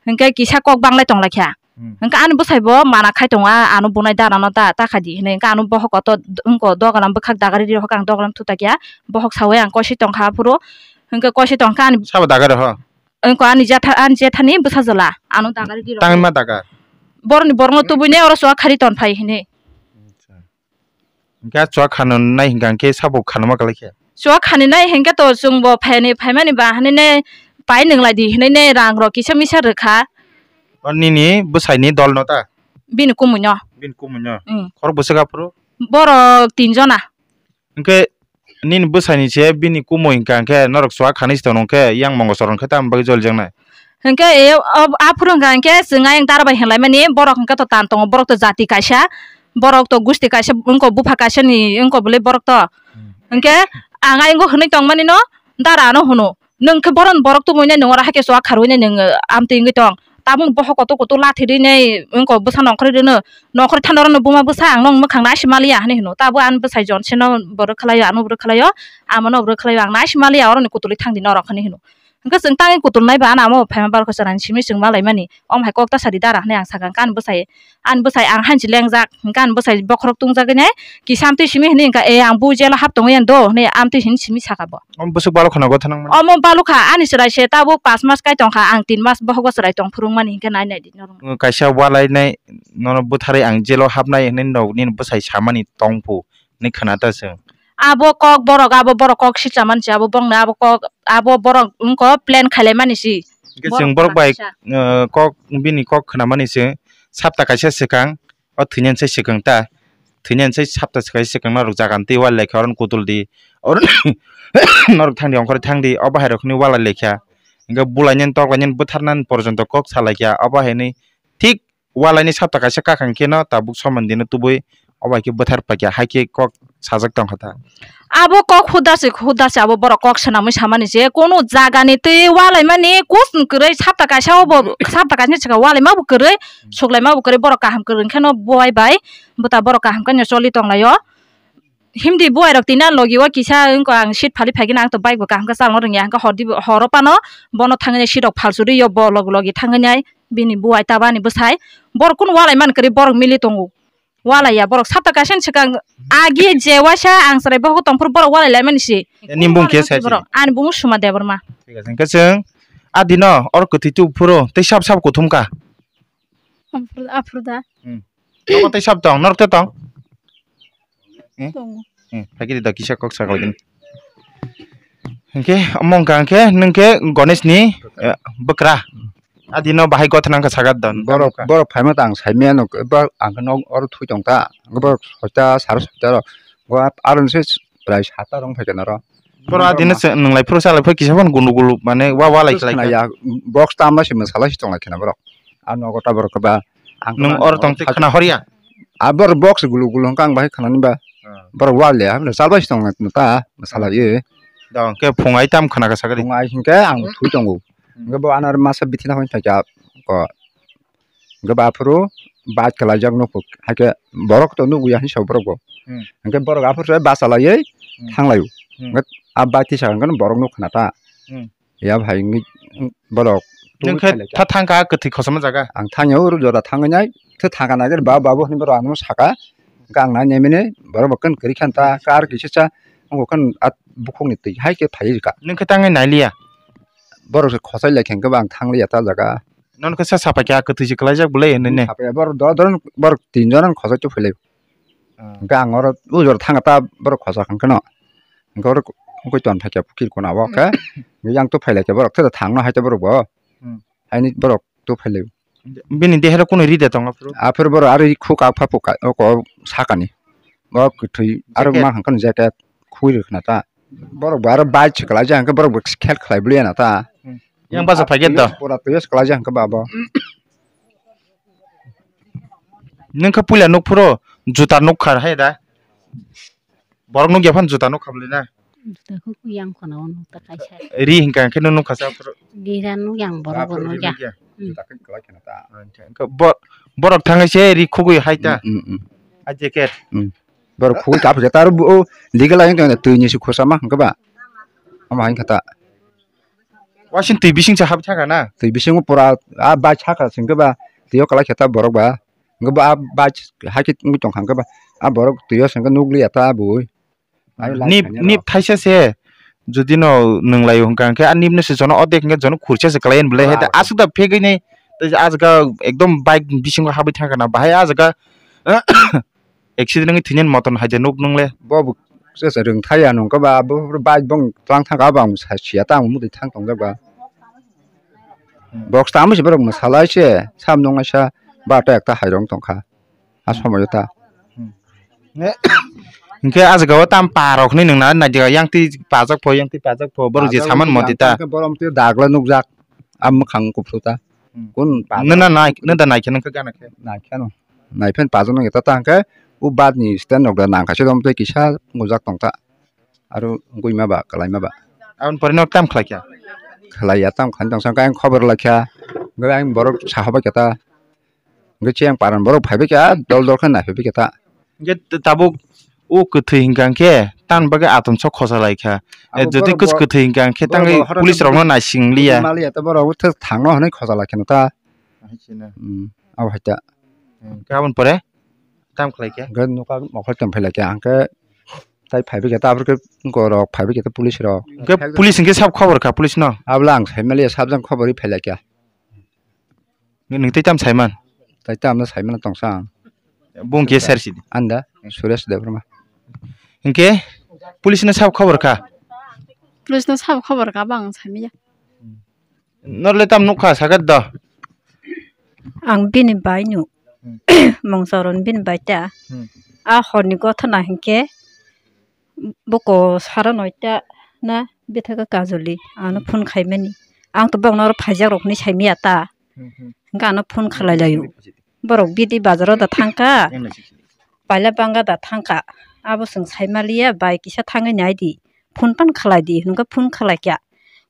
hwnkhe kisa kok banglai tonglaikha. Hmm. Hwnkhe ani bwsai bo mana khai tongo, a, ano bunai dara no da, ta khai di hinwi. Hwnkhe ano bohok kotor wngko dogalam bwkhak dagari ri hokhe ang dogalam thutakya, bohok sawi ang kosi tongkha aphuru, hwnkhe kosi tongkha ani. Sabo dagari ho? Wngko ani jetha, ani jethani bwsajala ano dagari di rok. Tangwi ma daga? Boroni borokno tubui nai oro chuwa khari ton phai hinwi. Acha. Hwnkhe chuwa khano nai hwnkha hwnkhe sabo khano ma kwlai khe? Chuwa khani nai hwnkhe to chwngbo phaini phaimani ba hinwi nai pai nwnglai di hinwi nai rang rok kisa misa rwkha. O nini bwsaini dol no ta? Bini kumui no. Bini kumui no? Mm. Khorok bwswk aphuru? Borok tin jona. Hwnkhe nini bwsaini se bini kumui hwnkha hwnkhe norok chuwa khani se tongno hwnkhe yang Mongosoron khe tamni bagwi jolijaknai? Hwnkhe e, o, aphuru hwnkha hwnkhe chwng ayang dara bai hinlaimani, borok hwnkhe to tan tongo, borok to jati kaisa, borok to gusti kaisa, wngkok bupha kaisa ni wngkok bwlwi borok to. Hmm. Hwnkhe ang ayang o hwnwi tongmani no dara ano hwno. Nwng khe boron borok tubui nai nwng oro hakhe chuwa kharwi nai nwng, eh, amtwi wngwi tong. Tabuk bohok kotor kotor lathi rwi nai wngkok bwsa nongkhorwi rwno. Nongkhorwi thani oro no buma bwsa ang nong mwkhang nai se maliya hinwi hino. Tabuk ani bwsai jon seno bo rwkha laio, ano bo rwkha laio, amo no bo rwkha laio, ang nai se maliya, oro ni kutulwi thang di norok hinwi hino. Hwnkhe chwng tangwi kutul nai ba ano amo bo phaima barokhe chwraini simi chwng malaimani. Omo hai kok ta sadi dara hinwi ang sakha, hwnkhe ani bwsai Ani bwsai ang hanchi lengjak, hwnkhe ani bwsai bokhorok tungjagwi nai, kisa amtwi simi hwnwi hwnkha, "E, ang bo jelo hap tongwi ang do," hwnwi amtwi hwnwi simi sakha bo. Omo bwswk balokha nogo thanang mani? Omo balokha, ani chwrai se tabuk pas mas kai tongkha, ang tin mas bohogo chwrai tong phurung mani, hwnkhe nai nai di norok. Kaisa walai nai, nono bwtharwi ang jelo hapnai hwnwi nog nini bwsai samani tongphu. Ni khna ta chwng. Abo kok borok, abo borok kok sitsa mansi, abo bongni abo kok, abo borok wngkha plan khailai mani si. Hwnkhe chwng borok bai, kaisa, eh, kok, bini kok khna mani se sapta kaisa swkang, o thwinani se swkang ta. thwinani sai sapta swkang norok jaga ni twi wal lekha oro kutul di, oro norok thang di, ongkhor thang di, obo hai rok hwnwi wal lekha. Hwnkhe bulainani toklainani bwtharnani porjonto kok sa laikha, obo hai hwnwi thik walaini sapta kaisa kakhang kheno tabuk somani dino tubui obo hai khe bwthar paikha, hai khe kok sajak tongkha ta. Abo kok huda se, huda se abo borok kok swnamwi samani je, kunu jagani twi walaimani kusong kwrwi sapta kaisa obo, sapta kaisani swkang walaima bo kwrwi, suklaima bo kwrwi, borok kaham kwrwng kheno buai bai bwta borok kaham kheno choli tonglaio. Himdi buai rok tina logi o kisa wngkha, ang seat phali phaikhe ang to bike bo kaham khe chalno rwngya, hwnkhe hordi bo, horo phano bono thangwi seat rok phalsuri yo bo logi logi thangwi bini buai ta bani bwsai borok kunu walai man kwrwi borok mili tongo. Walai ya borok sapta kaisa ni swkang agi je waisa ang chwrai bohogo tongphuru borok walai lai mani se. Nini bung khe sai borok ani bung Suma Debbarma. Thik ase, hwnkhe chwng a dino oro kwthwi tubui phuru tei sab sab kuthum kha. Aphuru, aphuru da. Hmm. Nogo tei sab tong, norok tei tong? Hmm? Tongo. Hmm, phaikhe da kisa kok sakalaikhe. Hwnkhe omo wngkha hwnkhe nwng khe Ganesh ni, eh, bwkra. Adino bahai gotha nangkha sagat don. Borok, borok phaima ta ang saimaya no, borok ang khe nok oro thui tong ta. Borok soita, saro soita rok. Bo aro se prai sata rok phaikha noro. Borok adino se nwng lai phuru salai phuru kisa phano gulu gulu mane wa wa lai khlai kha. Khna ya, box tam lai se mwsala se tong lai khna borok. A nogo ta borok ba ang nwng oro tong twi khna hor ya. A borok box gulu gulu hwnkha ang bahai khna ni ba. Hmm. Borok wa le ha sal bai se tong ta mwsala ye. Da hwnkhe phung ai tam khna kha sagri. Phung ai hwnkhe ang thui tongo. Hmm. Hwnkhe bo anar masa bithi na hwn thai kha ko. Hwnkhe bo aphuru bike kwlaijak nukho, haikhe borok to nukya hinwi sa borok bo. Hmm. Hwnkhe borok aphuru se bachalaiwi Hmm. thanglaio. Hmm. Hwnkhe a bike tisa hwnkhe borok nuk khna ta. Hmm. Ya bo hai wngwi borok Nwng khe tha thang kha kwthwi khosoma jaga? Ang thangya oro jora thangwi nai, khe thangkha nai ba babu hinwi borok ano saka. Hwnkhe ang nai naimani borok bo khe kwrwi kha ta, kar kisa cha wngkha khe bukhukni twi hai khe phaiwi rwkha. Nwng khe tangwi nailiya? Borok se khosai lai khe hwnkhe bo ang thangliya ta jaga. Nono khe sa sapai kha, kwthwi se kwlaijak bwlai hinwi ne? Sapai kha, borok dor dor borok tin jon khosai tubui lai. Ah. Hwnkhe ang oro o jora thangkha ta borok khosa kha hwnkhe no. Hwnkhe oro wngkhe ton phaikha phukir kona o khe. Yang tubui lai khe borok thangno hai ta borok bo. Hmm. Haini borok tubui lai. Bini dehero kunu ri de tongo phuru? Aphuru borok aro khuk a pha phuka oko sakani. Bo kwthwi aro ma hwnkhe jacket khugui rwkhna ta. Borok bo aro bike se kwlaijak hwnkhe borok bo khel khlai bwlwi ya na ta. Hmm. Yang bacha phaikhe do. Pura twi se kwlaijak hwnkhe ba bo. Nwng khe puila nuk phuru juta nuk kha hai da. Borok nuk ya phano juta nuk kha bwlwi na. Juta khe yang khana o nuk ta kaisa. Ri hwnkha khe nuk kha sa phuru. Ri ra nuk yang borok bo nuk ya. Juta khe kwlai khna ta. Bo-, borok thangwi se ri khugui hai ta. Mm, mm, mm. A jacket. Mm. Borok khugui kaphi khe ta aro bo, o legal line twi ni se khosama hwnkhe ba. Omo hai khe ta. Wasing twi bising se habwi thangkha na? Twi bisingo pura a bike sakha se hwnkhe ba twi o kwlai khe ta borok ba. Hwnkhe ba a bike hai khe wngwi tongkha hwnkhe ba a borok twi o se hwnkhe nukliya ta bui. Nip, nip thaisa se jodi no nwng lai hwnkha hwnkhe a nip no se jono odek hwnkhe jono khursa se kwlai bwlai hai ta aswk da phegwi nai tei a jaga ekdom bike bisingo habwi thangkha na bahai a jaga accident wngwi thwinani motom hai de nuk nwngle. Bo bo se se rwng thai ya nung khe ba bo bike bong tlang thang kha bang sa sia ta ang mudui thang tong jak ba. Box tamo se borok mwsalai se sam nung aisa ba ta ekta hai rong tong kha a somoyo ta. Hwnkhe a jaga o tam pa rok hinui nung na nai yang twi pajak pho yang twi pajak pho borok je saman moti ta. Borok twi dagla nukjak a mwkhang kuphur ta. Kun pa nana nai nana nai khe nang khe gana khe. Nai khe no. Nai phen pajak nang ta ta hwnkhe o bad ni stand rok da nang kha se dom tei kisa ngujak tong ta. Aro wngwi ma ba kwlai ma ba. Aboni pore no tam khlai kha? Khlai ya tam khlai tong sang khe ang khobor lai kha. Hwnkhe ang borok saha bai kha ta. Hwnkhe chiyang paran borok phai bai kha dol dol khe nai phai bai kha ta. Hwnkhe tabuk o kwthwi hwnkha hwnkhe tamni bagwi atomsok khosa lai kha. Jotoi kwch kwthwi hwnkha hwnkhe tangwi police rokno naising liya. Maliya ta borok thangno hwnwi khosa lai kha ta. Abo hai ta. Hwnkhe aboni pore tam khlai kha? Hwnkhe nokha mokol tong phai lai kha hwnkhe tai phai bai kha ta aboni borok phai bai kha ta police rok. Hwnkhe police hwnkhe sab khobor kha police no? Abla ang sai maliya sab jang khobor ri phai lai kha. Nwng tei tam saiman? Tai tam no saiman tong sang. Bung khe sir sidi? Anda Suresh Debbarma. Hwnkhe police no sab khobor kha? Police no sab khobor kha bang samiya. Norle tam nukha sagat do? Ang bini bai nu. Mongsoron bini bai ta. A horni gothana hinkhe buko sara noita na bithaka kajoli ano phone khaimani. Ang to bokno oro phaijak rok hinwi saimaya ta. Hinkhe ano phone khlai laio. Borok bidi bazaro da thangkha. Paila banga da thangkha. Abo chwng saimaliya bai kisa thangwi naidi. Phone pan khlai di, hwnwi khe phone khlai kha.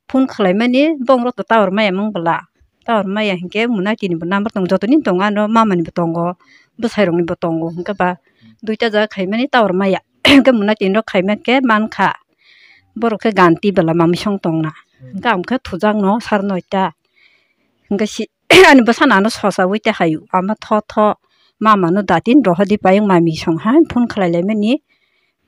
Phone khlai mani bongro to tower maya mung bwla. Tower maya hinkhe mwnai tini bo number tongo, joto ni tongo ano mama ni bo tongo, bwsai rok ni bo tongo, hinkhe ba duita jaga khai mani tower maya. Hinkhe mwnai tini rok khai mankhe mankha. Borok khe ganti bwla mamisong tongna. Hinkhe ang khe thujak no sar noita. Hinkhe si ani bwsano ano sosa ui tei haio. Ama tho tho mama no datin rohordi payung mami song hai phone khlai lai mani.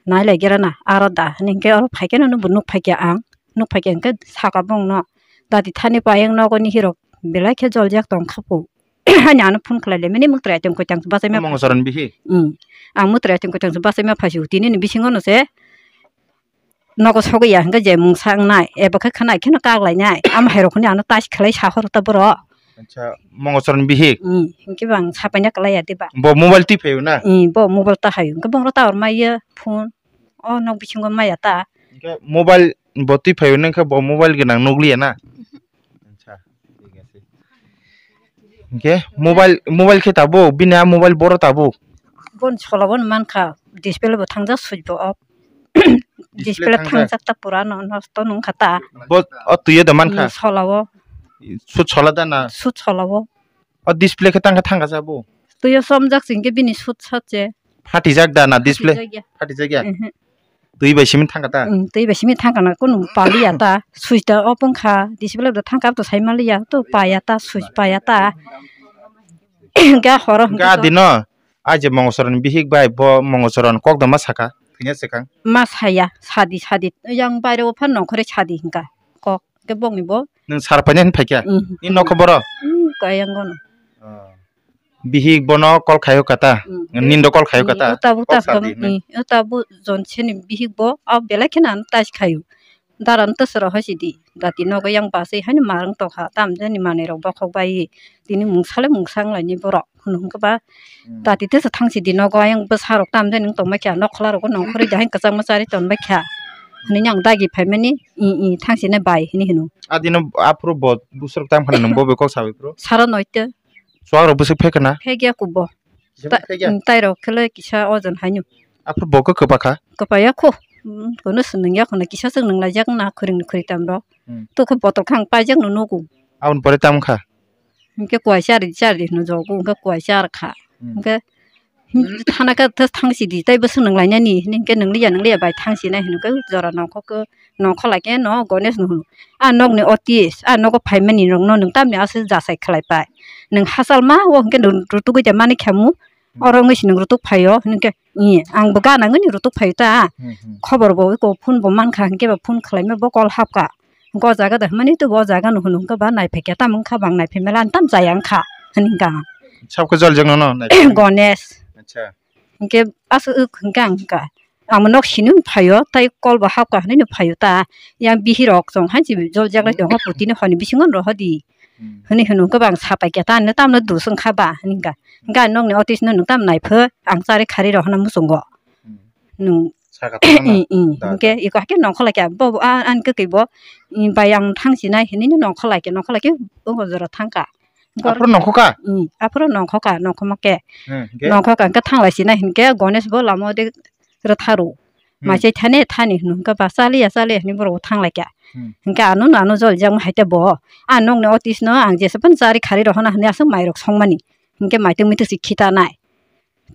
Nai lai gira na aro da hwnwi hinkhe oro phaikhe no bo nuk phaikha ang. Nuk phaikha hinkhe saka bongno dati thani payung nogo ni hirok belai khe joljak tongkha po. Ani ano phone khlai lai mani mwtrai tong kwchang bachai ma. Mongosoron bihi. Hmm. Ang mwtrai tong kwchang bachai ma phaisu tini ni bisingo no se. Nogo sogwi ya hwnkhe je mungsa wngnai, ebo khe khwnai kheno kak lainai. Amo hai rok hwnwi ano tais khlai sa horo ta borok. Acha, Mongosoron bihik? Hmm, hinkhe bo ang sapaina kwlai ya diba. Bo mobile twi phaio na? Hmm, bo mobile ta haio. Hinkhe bongro tower maya phone. O nok bisingo maya ta. Hinkhe mobile bo twi phaio na, hinkhe bo mobile gwnang nukliya na? Acha, thik ase. Hinkhe mobile, mobile khe tabuk, bini a mobile boro tabuk? Bon sola bon mankha, display bo thangjak, switch bo off. Display thangjak ta pura no, nosto nung kha ta. Bo o twi o da mankha? Hmm, sola o. Switch sola da na? Switch sola o. O display khe tangkha thangkha sa bo? Twi o somjak singke bini switch sache. Phatijak da na display? Phatijak ya. Phatijak ya? Mhm. Twi bai simi thangkha ta? Hmm, twi bai simi thangkha na, kunu paliya ta. Switch da off wngkha, display da thangkha to sai maliya, to paya ta, switch paya ta. Ga horo hwnkhe ga to dino. A je Mongosoron bihik bai bo Mongosoron kok da ma saka, thwina swkang? Ma saya, sadi, sadi. Yang baire o phan nongkhore sadi hinka. Kok, ke bongni bo. Nwng sar paina hin phaikya? Mhm. Ni nokho boro? Hmm, kaya ngono. Oh. Bihik bono kol khayo kata? Hmm. Nindo kol khayo kata? Hmm, uta bu kok ta sadi kam, hinwi? Hmm, uta bu jon seni bihik bo, a belai kheno ano tais khayo. Dara no tesoro hai sidi. Dati nogo yang basui haino marwng tongkha, tamjani manwi rok bokhok bai. Tini mungsa le mungsa wng laini borok. Hwnwi hwnkhe ba hmm dati teso thang sidi nogo ayang bwsa rok tamjani wng tongbai kha, nokhola rogo nongkhorwi dahai kwchangma chari tonbai kha. Hwnwi ang dagi phaimani, i, i, thang sini bai hwnwi hwno. Adino aphuru bo buswrok tam khana nwng bo bai kok sabai phuru? Sara noito. Chuwak rok bwswk phek khana? Phek ya kubo. Jemon ta-, phek ya? Mm, tai rok khe le kisa ojon haino. Aphuru bo khe kwpa kha? Kwpa ya kho. Mm, kono se nung ya kono kisa se nung laijak na khring khri tam rok. Hmm. To khe botol khang paijak no nugo. Aboni pore tam kha? Hinkhe kuai chari chari hino jogo, hinkhe kuai char kha. Hmm. Hinkhe thana khe thang sidi tai bwswk nung lainani, hinkhe nung liya nung liya bai thang sinai hino khe jora nongkhor khe. Nongkhor lai khe no Ganesh no hwno, "A nokni otis, a nogo phaimani rokno nwng tamni aswk jasai khlai pai? Nwng hachal ma o hwnkhe nwng rutugwi de mani khamu, oro wngwi se nwng rutuk phaio," hwnkhe, "Ih, ang bo gana wngwi rutuk phaio ta." Hmm, hmm. Khobor bo eko phone bo mankha, hwnkhe bo phone khlaima bo call hapkha. Hwnkhe o jaga da hwnmani to bo o jaga no hwno, hwnkhe ba naiphaikha, tamo wngkha bang naiphaimala, ani tam chaya wngkha, hwnwi hwnkha ang. Sabkhe joljak nono naiphaimani? Ganesh. Acha. Hinkhe aswk wk hwnkhe ang hwnkha, "Amo nok sini phaio, tai kol bo hapkha," hwnwi no phaio ta. Yang bihirok chong hai se joljak lai tongkha, putini honi bisingo rohodi. Hmm. Hwnwi hwno hwnkhe bang sapai khe ta, "Ano tamno dus wngkha ba?" hwnwi hwnkha. Hwnkhe ang nokni otis no nwng tam naiphai, ang chari khari rohorna muchungo. Hmm. Nwng saka tongmani. Ih, ih. Da, hwnkhe da. Iko hakhe nongkhor lai kha, bo, bo, a, ani kwtwi bo, ih, bai ang thang sinai hwnwi no nongkhor lai kha, nongkhor lai khe bo jora thang kha. Aphuru nongkho kha? Hmm, aphuru nongkho kha, nongkhoma khe. Hmm, hwnkhe? Nongkho kha, hwnkhe thang lai sinai hwnkhe Ganesh bo lama o de rwtharu. Hmm. Maichai thani, thani hwno hwnkhe ba chaliya, chaliya hwnwi borok bo thang lai kha. Hmm. Hwnkhe ano no ano joljak ma hai te bo. A nokni otis no ang jesa phano chari khari rohorna hwnwi aswk mai rok songmani. Hwnkhe mai twi mui twi se khitanai.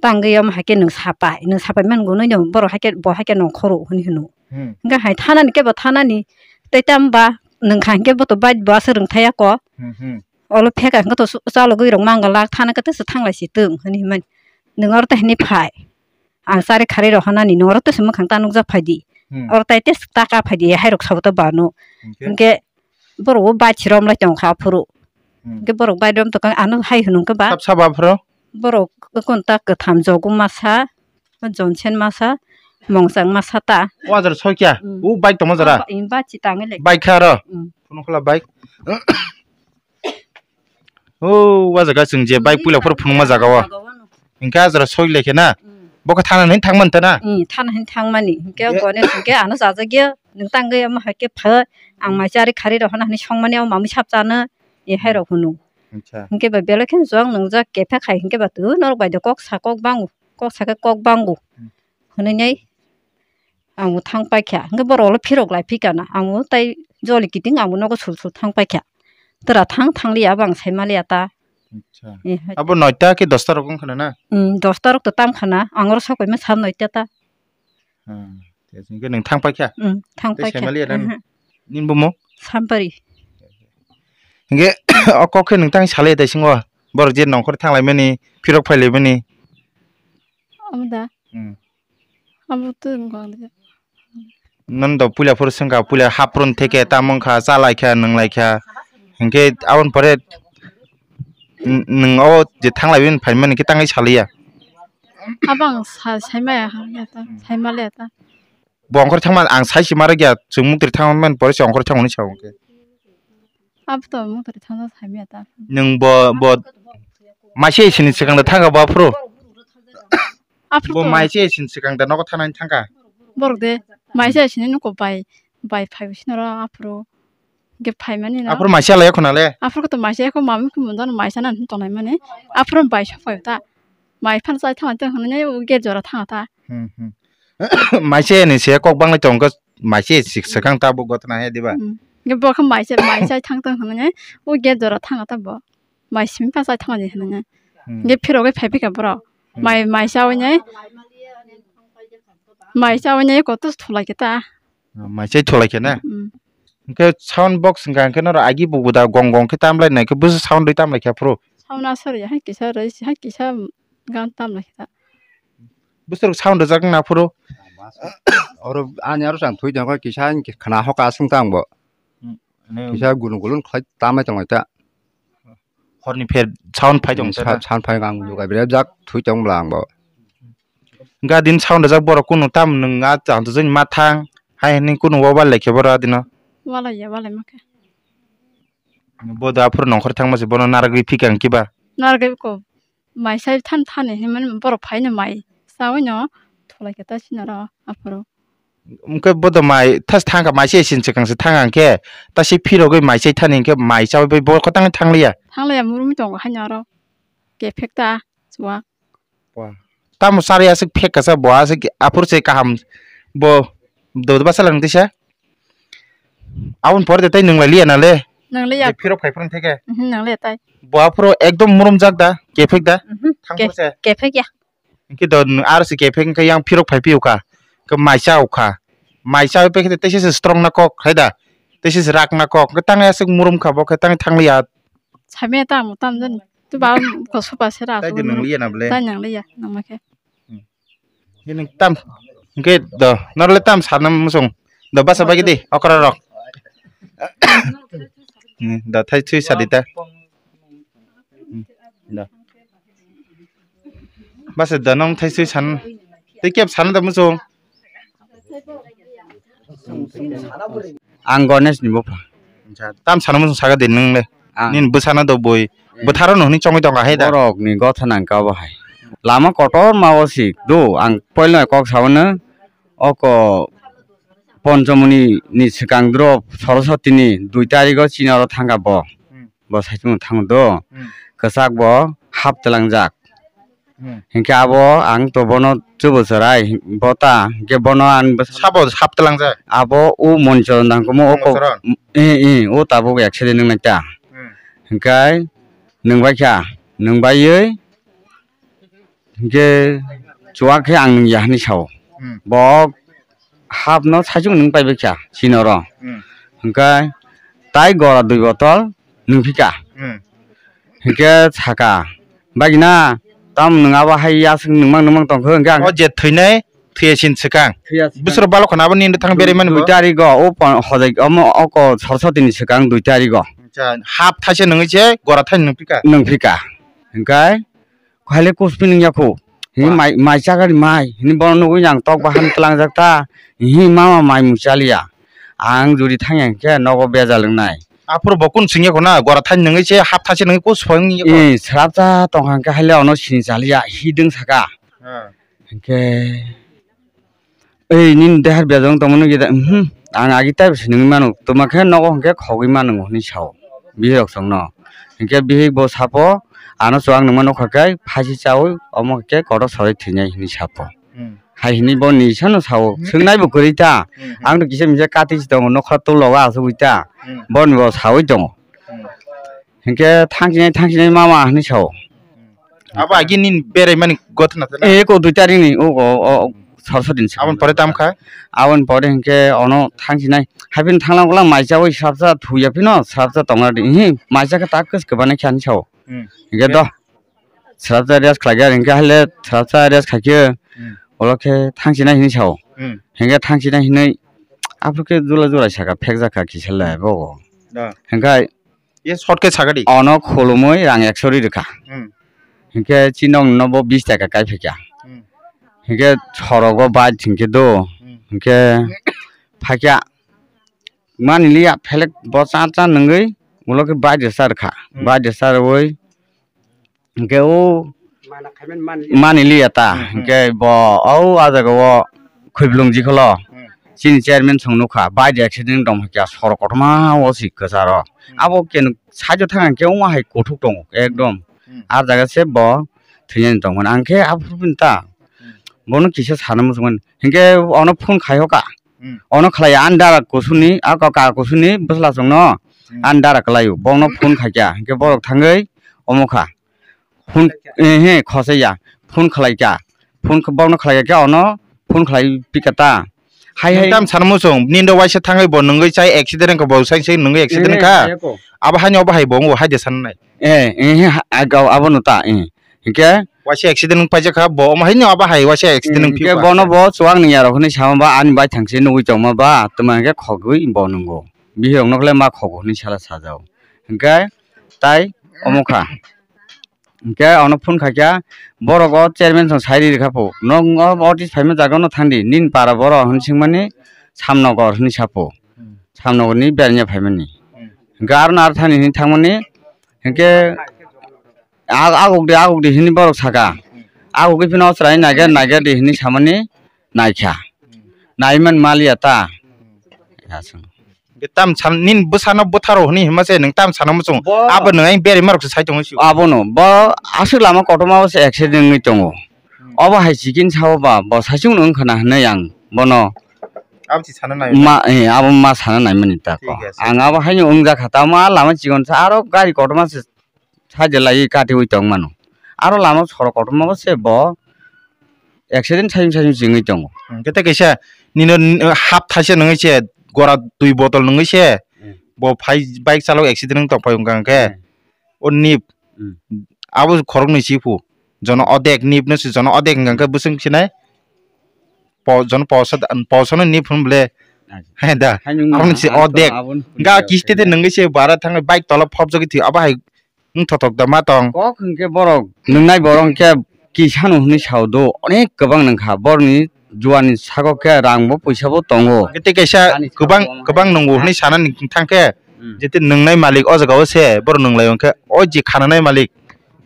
Tangwi omo hai khe nwng sapai, nwng sapai man gunui no borok hai khe bo hai khe nongkhoro hwnwi hwno. Hmm. Hwnkhe hai thanani kebo thanani tei tamo ba nwng kha hinkhe bo to bike bo aswk rwng thai ya kho. Hmm, hmm. Olo pheka hinkhe to chalogwi rok mang glak thana khe tesa thanglai si twng hwnwi hwnmani. Nwng oro tei hwnwi phai. Ang chari khari rohornani nwng oro tesa mwkhang ta nukjak phai di. Hmm. Oro tai tesa ta ka phai di hai rok sabo to bano. Hinkhe? Hinkhe Borok bo bai si rom lai tong kha aphuru. Hmm. Hwnkhe borok bai rom tong kha ano hai hwnwi khe ba. Sab sab aphuru? Borok kon ta kwtham jogu masa, Johnson masa, Mongchang masa ta. O ajara soi kya? Hmm. O bike tongma jara? Ba, in ba si tangwi lai. Bike kha aro? Hmm. Phunukla bike. O, o jaga chwng je bike puila phuru phunukma jaga o. Jaga o no. Hwnkhe ajara soi lai khe na? Hmm. Bo khe thana hinwi thangmani ta na? Hmm, thana hinwi thangmani. Hinkhe Ye- Ganesh hinkhe ano chajakya, nwng tangwi omo hai khe pha, ang mai chari khari rok hana hinwi songmani, omo mamwi sap chana, e hai rok hwnwi. Acha. Hinkhe ba belai kheno juak nwngjak kephek hai hinkhe ba tu norok bai de kok sa kok bango, kok sa khe kok bango. Hmm. Hwnwi nai ang bo thang paikha. Hinkhe borok le phirok lai phikha na. Ang bo tai joli kiting ang bo nogo sul sul thang paikha. Tera thang thang liya abo ang sai maliya ta. Acha. Eh, hai. Abo noita khe dosta rok wngkha na? Hmm, dosta rok to tam kha na. Ang oro sok paima sal noita ta. Hmm, thik ase. Hinkhe nwng thang paikha? Hmm, thang paikha. Tei sai maliya na? Mhm. Nini bumo? Sampari. Hinkhe o kok khe nwng tang salai taisingo. Borok je nongkhor thang laimani, phirok phai laimani. Amo da. Hmm. Abo to wngkha le. Nang do puila phuru swngkha, puila haprun theke tamo wngkha, cha laikha, nwng laikha. Hinkhe aboni pore n-, nwng o je thang laimani phaimani khe tangwi saliya. Abo ang sa-, saimaya ha, ya ta, saimaliya ta. Bo ongkhor thangma ang sai si ma rwkya, chwng muktri thangmani pore se ongkhor thangmani sa hwnkhe. Abo to muktri thangna saimaya ta. Nwng bo, bo maise sini swkang da thangkha bo aphuru. Aphuru bo to maise sini swkang da nogo thanani thangkha. Borok de maise sini nuko bai, bai phai sini ro aphuru. Ge phaimani no. Aphuru maise alai khuna le. Aphuru to maise ko mami ko mundano maise nan tonai mani. Aphuru bai sa phai ta. Mai phan sai thang tang hwnwi o gate jora thang ta. Hmm, hmm. Maise ni se kok banglai tong khe maise sik swkang ta bo gotna he diba? Hmm. Ge bo khe maise, maise thang tang hwnwi o gate jora thang ta bo. Mai simi phan sai thang di hwnwi. Hmm. Ge phirok ge phai phika borok. Hmm. Mai, mai chawi nai. Mai chawi nai koto thulai khe ta. Maisai thulai khe na? Mm. Hwnkhe sound box hwnkha hwnkhe norok agi bubuda gong gong khe tamlai nai khe busu sound rwi tamlai khe aphuru. Sound aswk rwya hai kisa rwi hai kisa gan tamlai khe ta. Busu rok sound rwjak wngna aphuru. Oro ani aro chang thwi tongkha kisa khna hoka aswk tang bo. Mm, ne. Kisa gulung gulung khlai tamlai tonglai ta. Horni pher sound phai tong sa-, sound phai ang lugai bwrajak thwi tong bwla ang bo. Ga din sound rwjak borok kunu tam nwng a chang tujuni ma thang hai hwnwi kunu bo bai lai khe borok adino. Walai ya, walai ma khe. Bo da aphuru nongkhor thangma se bono narwgwi phikang kiba. Narwgwi ko mai sai than thani hinmani borok phaino mai saui no thulai khe ta sinaro aphuru. Hwnkhe bo do mai thas thangkha, mai se sin swkang se thang hwnkhe ta se phirogwi mai chai thani hwnkhe mai chaui bai bo kwtang thangliya. Thangliya murumui tongo haino aro kephek ta chuwa. Wah. Tamo chari aswk phek kasa bo aswk aphuru se kaham bo do basa lang tisa. Aboni pore de tai nwnglai liya na le. Nwngliya. Je phirok phai phone theke. Mhm, nwngliya tai. Bo aphuru ekdom murumjak da, kephek da. Mhm, thang ke-, phuru se. Kephek ya. Hwnkhe do nwng aro se kephek hwnkhe yang phirok phai phiyokha. Khe mai cha okha. Mai cha pai khe teisa se strong na kok khai da. Teisa se rak na kok. Hwnkhe tang aswk murum kha bo khe tang thangliya. Samya tamo tam jani. Tu ba ko supa se ra. Tai de nwngliya na ble. Tai nwngliya. Nangma khe. Hmm. Hwnkhe nung tam. Hwnkhe do norle tam sana muchung. Do basa bai di okra rok. Hmm, do thai thui sadi ta. Hmm, do. Basa da nong thai sui san. Tei kep sana da muchung. Ang Ganesh ni bupha. Acha, tam sana muchung saga de nung le. Ang. Nin bwsana do boi. Bwtharo no hwnwi chongwi tonga hai da. Borok ni gotha nang ka bo hai. Lama kotor ma o si do ang poilno kok saono oko Ponchomuni ni swkang dro Saraswati ni dui tarigo chini oro thangka bo. Hmm. Bo saichung thango do. Hmm. Kwchak bo hap twlangjak. Hmm. Hinkhe abo ang to bono chubo chwrai, bo ta, hinkhe bono ang bwsa-, sabo hap twlangjak? Abo o Monichoron dangkomo o ko-, Monichoron? Eh, eh, o tabuk accident wngnai ta. Hmm. Hinkhe nwng bai kha, nwng baiwi, hinkhe chuwak khe ang nung ya hinwi sao. Hmm. Bo hap no saichung nung pai bai kha, sino ro. Hmm. Hinkhe tai gora dui botol nung phika. Hmm. Hinkhe saka, "Bagina, tam nung abo hai aswk nungmang nungmang tong khe?" Hinkhe ang o je thwinai, thwiya sin swkang. Thwiya swkang. Bwswrok balok khana abo nini thang beremani bo? Dui tarigo, o pon-, hojai, omo oko Saraswati ni swkang dui tarigo. Acha, hap thaise nungwi se gora thani nung phika? Nung phika. Hinkhe Khaile kuspini yakhu. Hi. Wah. Mai, mai chakani mai. Hini bono nugui yang tok bahan tlangjak ta. Hi mama mai muchaliya. Ang juri thangya khe nogo bejal wngnai. Aphuru bo kun singya khuna gora thani nungui se hap thase nungui kus phang ya kho. Eh, srapta tongkha khe haile ono sini chaliya. Hi dwng saka. Ha. Hinkhe, "Ei, nini dehar biyajong tongmani gida, mhm, ang agi taibo sinungwi mano, twma khe nogo hinkhe khogwi mano," hwnwi sao bihirok songno. Hinkhe bihik bo sapo, "Ano chuwak nungma nukha khe phaisi chaui omo khe kotor sorwi thwinai," hwnwi sapo. Hmm. Hai hwnwi bo nisano sao, Hmm. swngnaibo kwrwi ta. Hmm. Ang to kisa misa kati si tongo, nokha tologo asugwi ta. Hmm. Boni bo saui tongo. Hmm. Hinkhe thangsinai, thangsinai mama hwnwi sao. Hmm. Abo agi nini beraimani gothna tela? Eh, ko dui tarikni, o, o, o, sorso din. Aboni pore tam kha? Aboni pore hinkhe ono thangsinai. Haibini thanglang ulang maisa oi srapsa thuya phino srapsa tongra di. Hi, maisa khe tak kwswk kwbani khe ani sao. Hmm. Hinkhe do. Srapsa rest khlaikhe, hinkhe haile srapsa rest khaikhe, Hmm. olo khe thangsinai hinwi sao. Hmm. Hinkhe thangsinai hinwi aphuru khe jula jula saka phekjak kha kisa le bogo. Da. Hinkhe Ye short khe sakadi. Ono khulumwi rang ekso ri rwkha. Hmm. Hinkhe chinok no bo bis taka kai phikya. Hmm. Hinkhe sorogo bai thingkhe do. Hmm. Hinkhe phakya mani liya phelek bo cha cha nungwi ulo khe bai de sar kha. Hmm. Bai de sar oi hinkhe o Mana khaimani mani. Mani liya ta, Hmm, hmm. Hinkhe bo o, a jaga o Khwiblung Jikholo Hmm. chini chairman song nukha, bai de accident tong kha, sorok kotorma o si kwcharo. Hmm. Abo ken side o thang khe wngma hai kuthuk tongo, ekdom. Hmm. A jaga se bo thwinani tongmani. Ang khe aphuru bini ta, Hmm. Bono kisa sana muchungmani. Hinkhe ono phone khai hoka. Hmm. Ono khlai ani dara kusuni, a kaka kusuni bwsla songno Hmm. ani dara kwlaio. Bono phone khaikya, hinkhe borok thangwi omo kha. Phone, eh, he, khosai ya. Phone khlai kha. Phone kh-, bono khlai kha, ono phone khlai pika ta. Hai, hai. Tam sana muchung, nindo waisa thangwi bo nungwi chai accident wngkha, bo sai sai nungwi accident Eh, wngkha. Eh, ko. Abo haino abo hai bo wngbo, hai de sanai. Eh, eh, he, ha, aga, abo no ta, eh. Hinkhe? Waisa accident wng paijak kha, bo omo haino abo hai waisa accident Eh, wng hinkhe phi bono ba. Bo chuwak ni yarok hinwi sama ba, ani bai thangse nugwi tongma ba, tuma hinkhe khogwi bo nungo. Bihirok nokle ma khogo hinwi sala sajao. Hinkhe tai omo kha. Hinkhe ono phone khaikha, borok o chairman song sai ri rikha pho. Nwng o office phaima jaga no thangdi, nini para boro hinwi swngmani Samnogor hinwi sapo. Hmm. Samnogor ni bernya phaimani. Hmm. Hinkhe aro no aro thani hinwi thangmani, hinkhe a-, aguk di, aguk di hinwi borok saka. Hmm. Aguk di phino chwrai naiger, naiger di hinwi samani naikha. Hmm. Naiman maliya ta. Hmm. Aswk. Ge tam san, nin bwsano bwtharo hwnwi hima se nwng tam sana muchung. Bo- Abo nwng ai berima rok se sai tongo sio. Abono, bo aswk lama kotorma o se accident wngwi tongo. Hmm. Obo hai chicken sao ba, bo saichung nwng khna hwnwi ang bono Abo si sana nai. Ma, eh, abo ma sana naimani ta ko. Thik ase. Ang abo haino wngjakha, tamo a lama chikon sa aro gari kotorma se side lai katiwi tong mano. Aro lama sorok kotorma bo se bo accident sayung sayung chingwi tongo. Hmm, kete kaisa nino n-, hap thaisa nungwi se gora twi botol nungwi se Hmm. bo phai bike chalok accident wng tong phai wngkha hwnkhe Hmm. o nip Hmm. abo khoroknwi si phu jono odek nip no si jono odek hwnkha hwnkhe bwswng sinai po jono poso da, poso no nip hwn ble Acha. He da. Haino Abo no si aboni odek. Aboni Ga phuya kisti de khe. Nungwi se bara thangwi bike tola phobjagwi thwi abo hai wng thothok da ma tong. Kok hwnkhe borok nungnai borok hwnkhe kisano hwnwi sao do, onek kwbang nungkha. Borokni juani sago khe rang bo puisa bo tongo. Tei kaisa Ani kwbang, sago kwbang nungwi nungkha. Hwnwi sanani thangkhe Hmm. jete nungnai malik o jaga o se borok nunglai hwnkhe o je khananai malik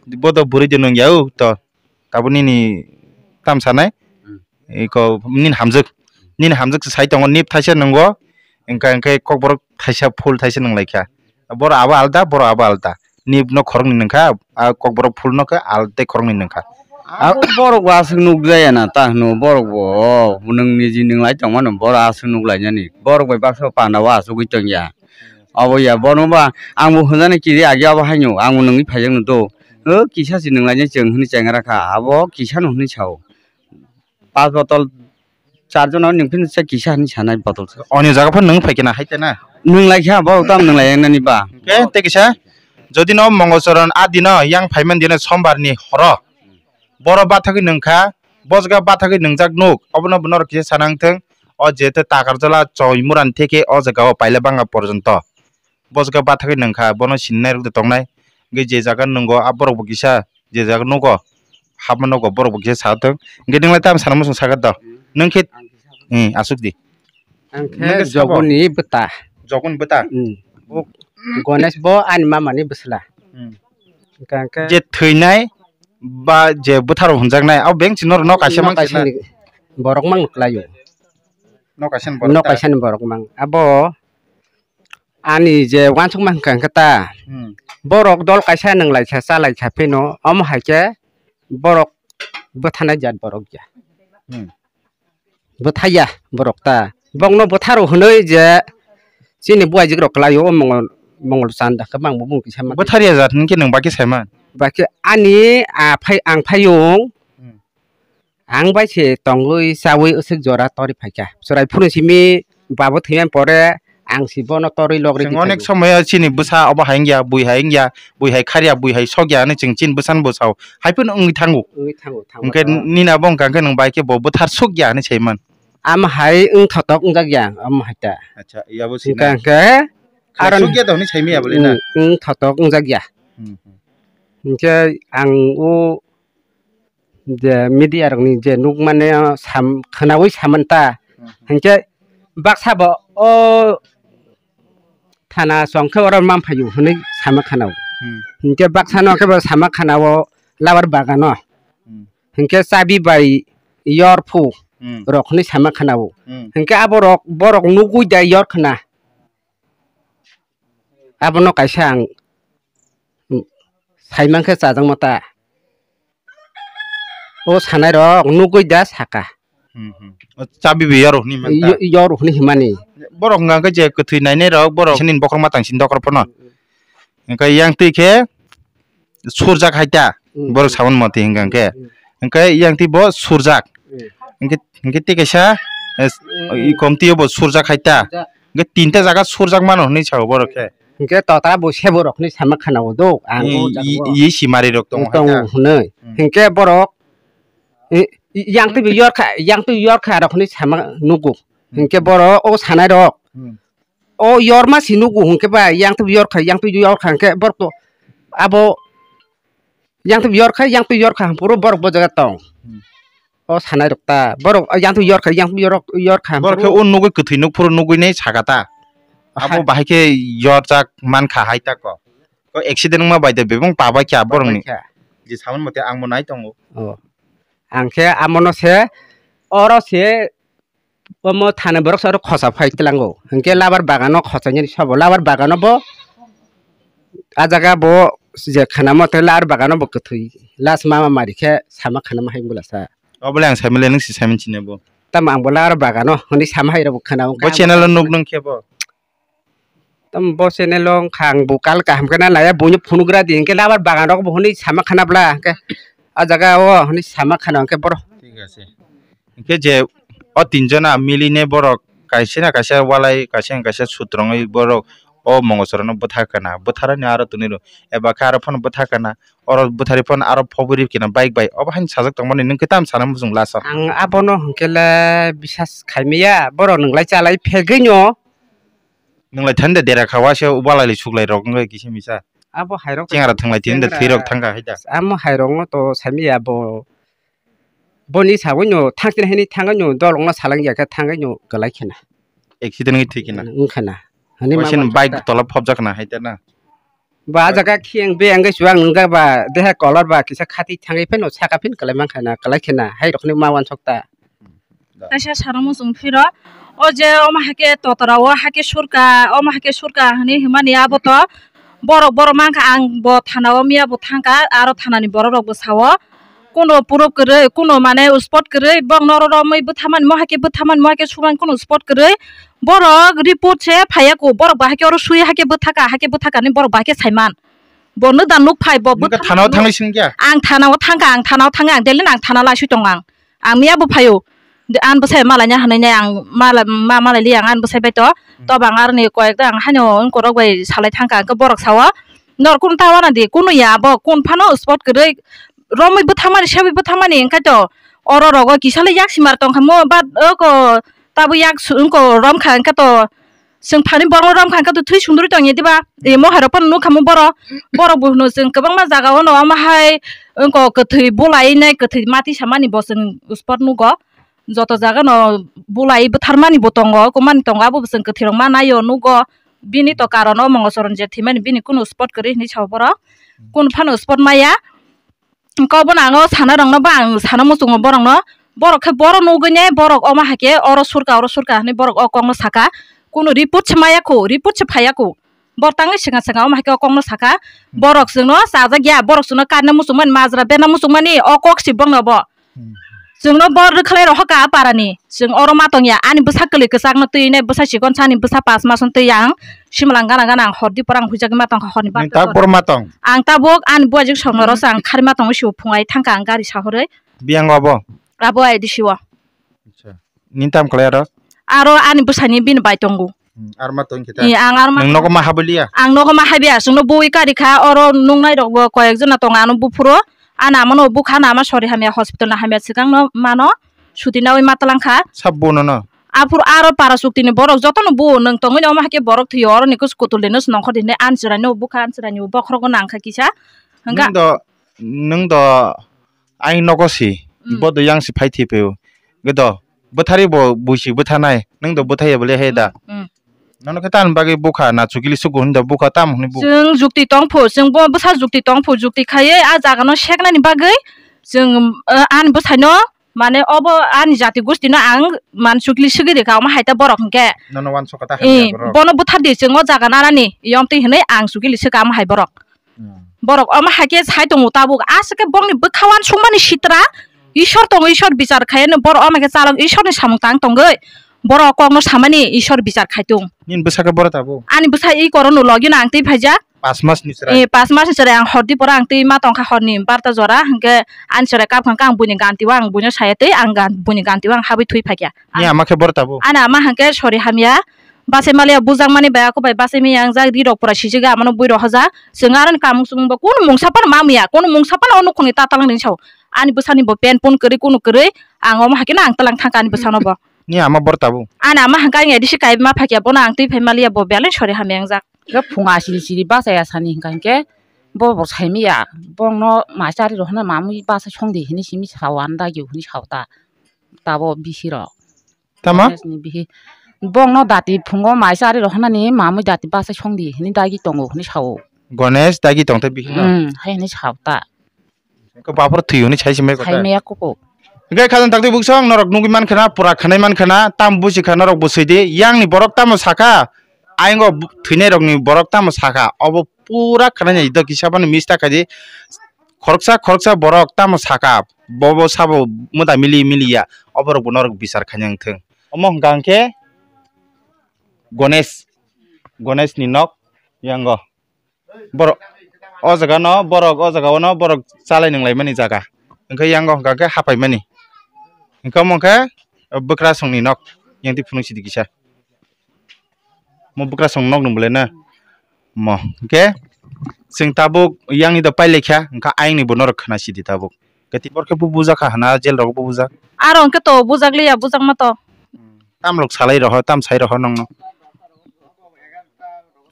bodo bwrwi de nungya o to tabuk nini tam sanai Hmm. iko nini hamjwk, nini hamjwk se sai tongo nip thaisa nungo hwnkha hwnkhe kokborok thaisa phul thaisa nunglaikha. Borok abo alda, borok abo alda. Nip no khoroknwi nungkha, a kokborok phul no khe al tei khoroknwi nungkha. Abo borok bo aswk nukjaya na ta hwno, borok bo, o, nwng niji nwnglai tongmano borok aswk nuklainani. Borok bai baksa panda o asugwi tongya. Obo ya, bono ba, ang bo hwnjani kiri agi abo haino, ang bo nungwi phaijakno do. O kisa se nunglainai chwng hwnwi chengra kha, abo kisa no hwnwi sao. Pas botol, char jona nwng phino se kisa hinwi sanai botol se. Oni jaga phano nwng phai khe na hai te na? Nwng lai kha, borok tamo nwng lai nani ba. Hwnkhe tei kisa, jodi no Mongol Choron a dino yang phai man dino sombar ni horo, boro bathagwi nwng kha, bo jaga bathagwi nwngjak nuk, obono bo norok kisa sana wng thung, o je te Takarjala Choimura ni theke o jaga o paila banga porjonto. Bo jaga bathagwi nwng kha, bono sinai rwk de tongnai. Hwnkhe je jaga nungo, a borok bo kisa, je jaga nugo, hapma nugo, borok bo kisa sa thung. Hwnkhe nwng lai tamo sana muchung sakha do? Nwng khe, eh, aswk di. Ang khe nwng khe sabo? Jogoni bwta. Jogoni bwta? Hmm. Bo Ganesh bo ani mama ni bwsla. Hmm. Hwnkhe, hwnkhe je thwinai, ba je bwtharo hwnjaknai, abo beng chini norok no kaisa mang kaisa ni borok mang kwlaio. No kaisa ni borok no ta? Kaisa ni borok mang. Abo ani je wansuk mang hwnkha hwnkhe ta, hmm, borok dol kaisa nwnglai sa chalai sa pheno, omo hai khe borok bwthanai jat borok ya. Hmm. Bwthaiya borok ta. Bokno bwtharo hwnwi je chini buaijik rok kwlaio o mongol, mongol chanda khe bang bo bung kisa ma. Bwtharya jat hwn khe nwng bai khe saiman? Bai khe ani a phai, ang phaiyung. Hmm. Ang bai se tongwi chawi usuk jora tori phaikha. Chwrai phuru simi babo thwimani pore ang si bono torwi logri. Chwng onek somoyo chini bwsa obo hai wngya, bui hai wngya, bui hai kharya, bui hai sokya hinwi chwng chini bwsano bo sao. Hai phano wngwi thango. Wngwi thango, thango. Hwnkhe to nini abo wngkha khe nwng bai khe bo bwthar sukya hinwi saiman. Am hai wng thotok wngjak ya, am hai ta. Acha, yabo wngkha sina. Hwnkhe aro sukya to hinwi saimaya bole na? Wng, wng thotok wngjak ya. Hmm, hmm. Hwnkhe ang o je media rokni je nukmani sam, khwnaui samani ta. Hmm. Hinkhe baksa bo o thana chong khe oro manphaio hinwi sama khwnao. Hmm. Hinkhe baksa no khe bo sama khwnao labar bagano. Hmm. Hinkhe chabi bai yorphu, hmm, rok hinwi sama khwnao. Hmm. Hinkhe aborok, borok nugui da yor khwna. Abono kaisa ang, mm, saimankhe chajakma ta. O sanairok nugui da saka. Hmm, hmm. O chabi bo yorok hinwi manta? Yo-, yorok hinwi himani. Borok hwnkha khe je kwthwi nainairok, borok nini bokhorok matang sini dokhor phano. Hwnkhe yang twi khe surjak hai ta, hmm, borok saboni motwi hwnkha khe. Hmm. Hwnkhe yang twi bo surjak. Hmm. Hwnkhe, hwnkhe tei kaisa, eh, hmm, i komtwi bo surjak hai ta. Surjak. Hwnkhe tinta jaga surjak mano hinwi sao borok khe. Hwnkhe totra bo sebo rok hinwi sama khana o do, ang i, o jaga i, o. I simari rok tongo hai ta. Tongo hinwi. Hmm. Hwnkhe borok, i, i, yang twi bo yorkha, yang twi yorkha rok hinwi sama nugo. Hmm. Hwnkhe borok o sanai rok. Hmm. O yorma si nugo hwnkhe ba, yang twi yorkha, yang twi yorkha hwnkhe borok to abo yang twi yorkha, yang twi yorkha hwnkhe borok bo jaga tong. Hmm. O sanai rok ta, borok yang twi yorkha, yang twi yorok, yorkha hwnkhe borok khe o nugui kwthwi nuk phuru nugui nai saka ta. Aha. Abo bahai khe yorjak mankha hai ta ko. Ko accident wngma bai de bebak paba kya borokni. Paba kya. Je samani mote ang bo nai tongo. O. Ang khe amono se, oro se, omo thani borok se oro khosa phai tlango. Hinkhe labar bagano khosa nini sobo. Labar bagano bo, a jaga bo je khana mote labar bagano bo kwthwi. Last mama mari khe sama khana ma hai bwlasa. Obole ang saimale nwng si saiman chine bo. Tamo ang bo labar bagano hwnwi sama hai rok bo khana. Bo channel o nuk nung khe bo. Tamo bo channel o wngkha ang bo kal kaham khe na naya buino phunugra di hinkhe labar bagan rok bo hwnwi sama khana bwla hinkhe a jaga o hwnwi sama khana hinkhe borok. Thik ase. Hinkhe je o tinjona miline borok kaisa na kaisa walai kaisa na kaisa sutrungwi borok o mongosorno bwtha kana bwtharani aro twnwi rw eba khe aro phano bwtha kana oro bwthari phano aro phobwi rw kina bike bai obo haino sajak tongmani nwng khe tamo sana muchung last o. Ang abono hinkhe le bisas khaimaya borok nwng lai chalai phegwino. Nwng lai thani de dera kha waisa walai lai suklai rok wngwi kisa misa. Abo hai rok chengra thwng lai thini de chengra thwi rok thang kha hai da. Amo hai rok no to sami ya bo. Boni sagwi no thang tini hani thang no dol ongna salang ya khe thang no kwlai khena. Accident wngwi thwi khena. Wng khena. Hani ma waisa ni bike tola phobjak khna hai da na. Ba jaga khiyang be ang gaisu ang nungga ba deha color ba kisa khati thangwi pheno saka phin kwlai man khana kwlai khena hai rokni ma wansok ta. Kaisa saramo chwng phiro o je omo hake totora o hake surka omo hake surka hinwi himani abo to borok borok mankha ang bo thana o miya bo thangkha aro thanani borok rok bwsao. Kuno puro kwrwi, kuno mane spot kwrwi, bokno oro romwi bwthamani, mo hai khe bwthamani, mo hai khe sumani, kuno spot kwrwi. Borok report se phaiya kho, borok bahai khe oro sui hai khe bwthaka, hai khe bwthaka hinwi borok bahai khe saiman. Bo nwk da nuk phai, bo bwthamani nuk. Nokha thana o thangwi singkha? Ang thana o thangkha, ang thana o thangkha, ang daily no ang thana o laisui tongo ang. Ang miya bo phaio. Ang bwsai malai na hinwi nai ang mala-, ma malai li ang ani bwsai bai to. Hmm. Tobo ang aroni koyek da ang haino wngkorok bai salai thangkha, ang khe borok sao. Nor kunu ta wana di, kunu ya bo, kun phano spot kwrwi. Romwi bwthamani, sebwi bwthamani, hwnkhe to oro rogo kisa le yak simar tong kha mo, but oko tabuk yak su-, wngko rom kha, hwnkhe to chwng phani borokno rom kha, hwnkhe to thwi sunduri tong ya diba? E, mo hai rok phano nuk kha mo borok, borok bo hwno chwng kwbangma jaga o no omo hai wngko kwthwi bulai nai, kwthwi mati samani bo chwng spot nugo, joto jaga no bulai bwtharmani bo tongo, kwmani tongo, abo bo chwng kwthwi rok ma naio nugo, bini to karon o mongosoron je thwimani bini kunu spot kwrwi hinwi sao borok, kunu phano spot maya. Kok bono ang o sana rokno ba ang sana muchungo borokno, borok khe borok nugwi nai borok omo hai khe oro surka oro surka hinwi borok o kokno saka, kunu report se maya kho, report se phaiya kho, borok tangwi swkang swkang omo hai khe o kokno saka, borok chwngno chajak ya, borok chwngno karna muchungmani, majra berna muchungmani o kok si bokno bo. Hmm. Chwngno bor rwkhlai rohor ka parani, chwng oro ma tongya, ani bwsa kwlwi kwchakno twi nai, bwsa chikon sani bwsa pas masno twi ang, simlang gana gana ang hordi pora ang huijagwi ma tongkha horni. Nini bak tabuk bor ma tong? Ang tabuk ani buajik songno rw se ang khari ma tongo, sibo phungai thangkha ang gari sahorwi. Biyang abo? Abo I D C o. Acha. Nini tam khlai aro? Aro ani bwsani bini bai tongo. Hmm, ar ma tong khe ta? Ee, ang ar ma. Nwng nogo ma habwi liya? Ang nogo ma habya, chwngno bui kari kha, oro nungnai rok bo koyek jona tongo, ano buphuru, ano amano bukha, ano ama sori hamya, hospital no hamya, swkang no mano, suti nawi ma tlang kha. Sab buno no? Aphuru aro para chukti ni borok joto no bu, nwng tongwi omo hai khe borok thwio, oro ni kus kutul de no nongkhor de hinwi ani chwrai no bukha, ani chwrai ni bo bokhorok no nang kha kisa. Hwnkha. Nwng do, nwng do, Aing nogo si, hmm, bo do yang si phai thwi phai o. Ge do, bwthari bo bui si bwthanai, nwng do bwthai ya bole he da. Hmm. Nono khe tani bagwi bukha na chukili sugo hinda bukha tam hwnwi bu. Chwng jukti tong phu, chwng bo bwsa jukti tong phu, jukti khaiwi a jaga no seknani bagwi chwng, eh, ani bwsai no, mane obo ani jati gosti no ang man chukili swgwi rikha, omo hai ta borok hwnkhe. Nono wansok kha ta eh, hamya borok. Bono bwthar di, chwng o jaga nanani, yom twi hwnwi ang chukili swkha omo hai borok. Hmm. Borok omo hai khe sai tongo tabuk, aswk khe bokni bwkha uansukmani sitra, Ishwar tongo, Ishwar bichar khai, borok omo khe chalok Ishwarni samung tang tongwi, borok kokno samani Ishwar bichar khai tong. Nini bwsa khe boro tabuk? Ani bwsa i korono logino ang twi phaijak. Pas mas ni chwrai? Eh, pas mas ni chwrai ang hordi pora ang twi ma tongkha horni barta jora, hwnkhe ani chwrai kap kha ang buini ganti o ang buino saya twi ang gan-, buini ganti o ang habwi thwi phaikha. Ni ama khe boro tabuk? Ani ama hwnkhe sori hamya. Bachai maliya bujakmani bai, ako bai bachai maya wngjak, ri rok pura sijak, amano bui rok hojak. Chwng aroni kamung chumung bo kunu mungsa phano ma muya, kunu mungsa phano o nukhungni ta talang ring sao. Ani bwsani bo pen pun kwrwi, kunu kwrwi, ang omo hai kheno ang talang thangkha ani bwsano bo. Ni ama bor tabuk? Ani ama hwnkhe ang A D C kai ma phakya, bono ang twi phai maliya, bo belai sori hamya wngjak. Khe phunga siri siri bachai asani hwnkha hwnkhe bo bo sai maya, bongno mai chari rok hwnna mamwi bachai songdi hinwi simi sao, ani dagi hinwi sao ta, tabo bisi rok. Tama? Ganesh ni bihi. Bongno dati phungo mai chari rok hwnani mamwi dati bachai songdi hinwi dagi tongo hinwi sao. Ganesh dagi tongthai bihi no? Hmm, hai hinwi sao ta. Ko bapor thwi hinwi sai simai kota. Sai maya koko. Hingke khajang takti buksong norok nugwi mankha na, pura khanai mankha na, tam busi kha norok bo swi di. Yang ni borok tamo saka, ayang o bu-, thwinai rok ni borok tamo saka. Obo pura khanai nai do kisa bani mista khaidi. Khoroksa khoroksa borok tamo saka, bobo sabo mwda mili mili ya, oborok bo norok bichar khaina wng thung. Omo hwnkha hwnkhe Ganesh, Ganesh ni nok yango. Borok o jaga no, borok o jaga o no, borok chalai nung lai mani jaga. Hwnkhe yango hwnkha khe hapai mani. Hwnkhe omo hwnkhe bwkrasong ni nok, yang twi phunuk sidi kisa. Mo bwkrasong nok nung bolai na. Mo hwnkhe chwng tabuk yang ni do pai lai kha, hwnkha ayang ni bo norok khna sidi tabuk. Khe tibor khe bo bujak kha hana, jail rogo bo bujak. Aro hwnkhe to bujak liya, bujak ma to. Tam rok salai roho, tam sai roho nongno.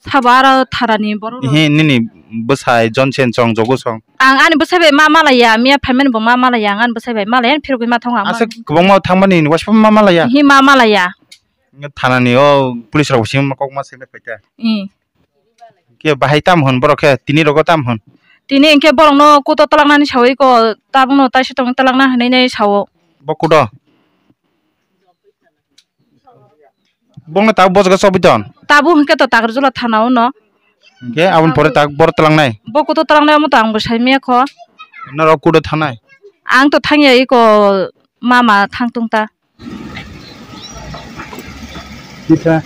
Sabo aro tharani borok rok. He, nini bwsai Johnson chong jogo song. Ang ani bwsai bai ma malaya, miya phaimani bo ma malaya, ang ani bwsai bai malaya, phirogwi ma thong ang. Asa kwbangma thangmani waspa ma malaya. He ma malaya. Thanani o police rok sing kok ma sengna paita. Hmm. Khe bahai tam hwn borok khe tini rogo tam hwn? Tini hwnkhe borokno kuto twlangna hinwi sawi ko, tabukno taisa tongwi twlangna hinwi nai sao. Bo kudo? Bongno tabuk bojok chobwi ton? Tabuk hwnkhe to Takarjula thana o no. Hwnkhe aboni pore tabuk bor twlangnai? Bo kuto twlangnai omo to ang bo sai maya kho. Norok kudo thanai? Ang to thangya iko mama thang tong ta. Kisa.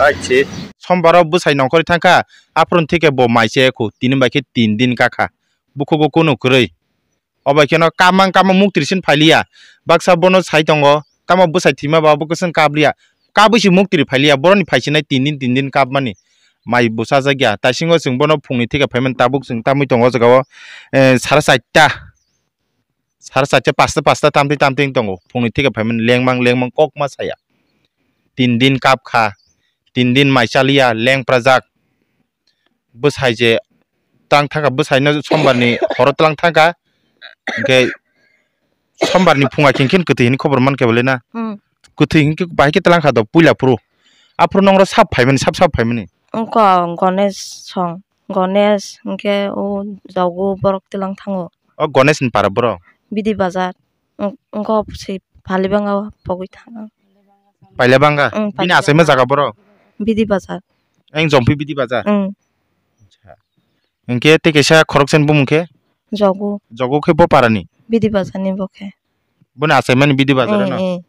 Achi. Sombaro bwsai nongkhorwi thangkha, aphuru thike bo mai chaya khu, tini bai khe tin din kakha. Bukhugo kunu kwrwi. Obai kheno kamang kamang muktri sin phailiya. Baksa bono sai tongo, tamo bwsai thwima ba bo kwchwng kapliya. Kabwi se muktri phailiya, boroni phaisinai tin din tin din kapmani. Mai bo chajakya. Taisingo chwng bono phungni thike phaimani tabuk chwng tamwi tongo o jagao, eh, sara charta. Sara charta pasta pasta tamtwi tamtwi tongo. Phungni thike phaimani lengmang lengmang kokma saya. Tin din kapkha. Tin din mai chaliya, lengprajak. Bwsai je tlang thangkha, bwsaino sombarni horo tlang thangkha, hwnkhe sombarni phunga khe hwnkhe kwtwi hinwi khobor mankha bole na? Hmm. kwthwi hinkhe bahai khe twlang kha do puila phuru. Aphuru nongro sap phaimani, sap sap phaimani. Wngkha Ganesh song, Ganesh hinkhe o Jogu borok twlang thango. O Ganesh ni para borok? Bidi Bazar. Wng-, wngkha se Palibanga o pogwi thang. Pailabanga? Wng, Bini Pailabanga. Achaima jaga borok? Bidi Bazar. Eng Jompi Bidi Bazar? Wng. Acha. Hinkhe tei kaisa khoroksa ni bumung khe? Jogu. Jogu khe bo parani? Bidi Bazar ni bo khe. Boni achaimani Bidi Bazar no? Wng, wng.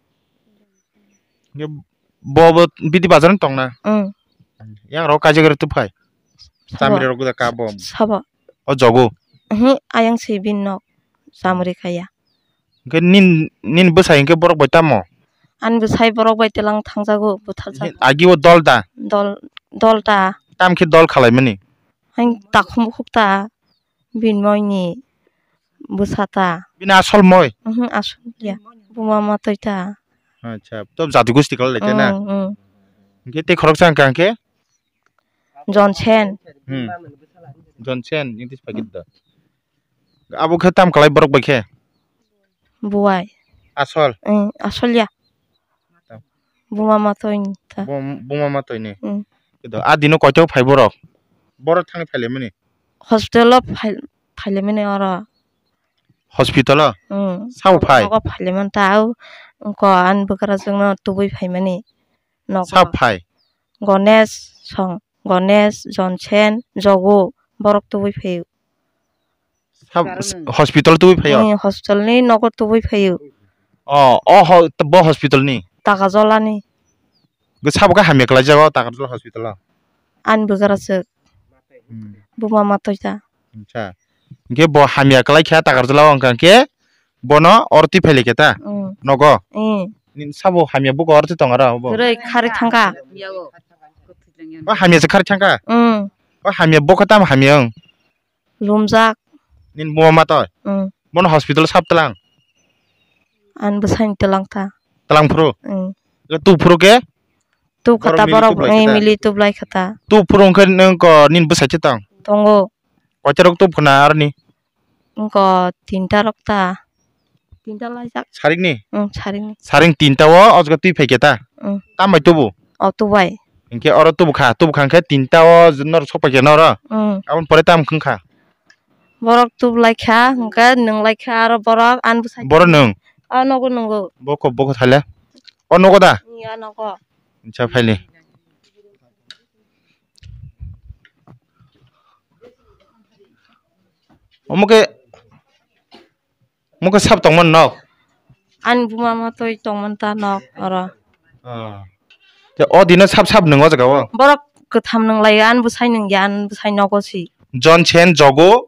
Hinkhe bo, bo Bidi Bazar no tongna? Wng. Yang rok kaijak rok tubkhai? Sabo. Chamri rok da ka bo? Sabo. O Jogu? Wng, ayang se bini nok chamri kaya. Hinkhe nin, nini bwsai hinkhe borok bai tamo? Ani bwsai borok bai twlang thangjago, butharjago. Agi o dol da? Dol, dol da. Tam khe dol khalaimani? Ang takhum bukhuk ta, bini moi ni bwsa ta. Bini asol moi? Mhm, asol ya. Buma matoi ta. Acha, to jati gosti kala lai na? Mm, mm. Hinkhe tei khoroksa hwnkha hinkhe? Jonsen. Hmm. Jonsen, English pagit da. Abo khe tam kalai borok bai khe? Buai. Asol? Wng, asol ya. Tam. Buma matoi ni ta. Bum-, buma matoi ni? Wng. Kedo, a dino koito phai borok? Borok thangwi phailaimani? Hospital o phai-, phailaimani oro. Hospital o? Wng. Sabo phai? Nogo phailaimani ta, au, wngkha ani bwkrajwk no tubui phaimani. Nogo. Sabo phai? Ganesh song, Ganesh, Jonsen, Jogo, borok tubui phaio. Sab-, hospital tubui phaio? Eh, hospital ni nogo tubui phaio. O, o ho-, bo hospital ni? Takajolani. Ge sabo khe hamya kwlai jago Takajala hospital o? Ani bwkrajwk. Hmm. Buma matoi ta. Acha. Hinkhe bo hamya kwlai kha Takajala o, hwnkha khe bono oro twi phai lai khe ta? Mm. Nogo? Mm. Nini sabo hamya buko oro twi tongo aro bo? Kwrwi khari thangkha. O hamya se khari thangkha? Mm. O hamya buko tamo hamya wng? Lumjak. Nini buma matoi? Mm. Bono hospital sab tlang? Ani bwsani tlang ta. Tlang phuru? Mm. Tu phuru khe? Tu khata borok mili tublai khata. Tu phuru wngkhe nini bwsai se tong? Tongo. Koita rok tub khna aroni? Wngkha tinta rok ta. Tinta laijak. Sarik ni? Wng, sarik ni. Saring tinta o o jaga twi phai khe ta? Wng. Tam bai tubu? O tubai. Hinkhe oro tubu kha, tubu kha hinkhe tinta o norok sok pai khe na oro? Wng. Aboni pore tam wng kha? Borok tub lai kha, hinkhe nwng lai kha aro borok ani bwsai. Borok nwng? O nogo nwngo. Boko, boko thaile? O nogo da? Iya nogo. Acha phaile. Omo khe, omo khe sab tongmani nok? Ani buma matoi tongmani ta nok oro. Ah. Te o dino sab sab nwng o jaga o? Borok kwtham nwng lai ani bwsai nwng ya, ani bwsai nogo si. Jonsen, Jogo?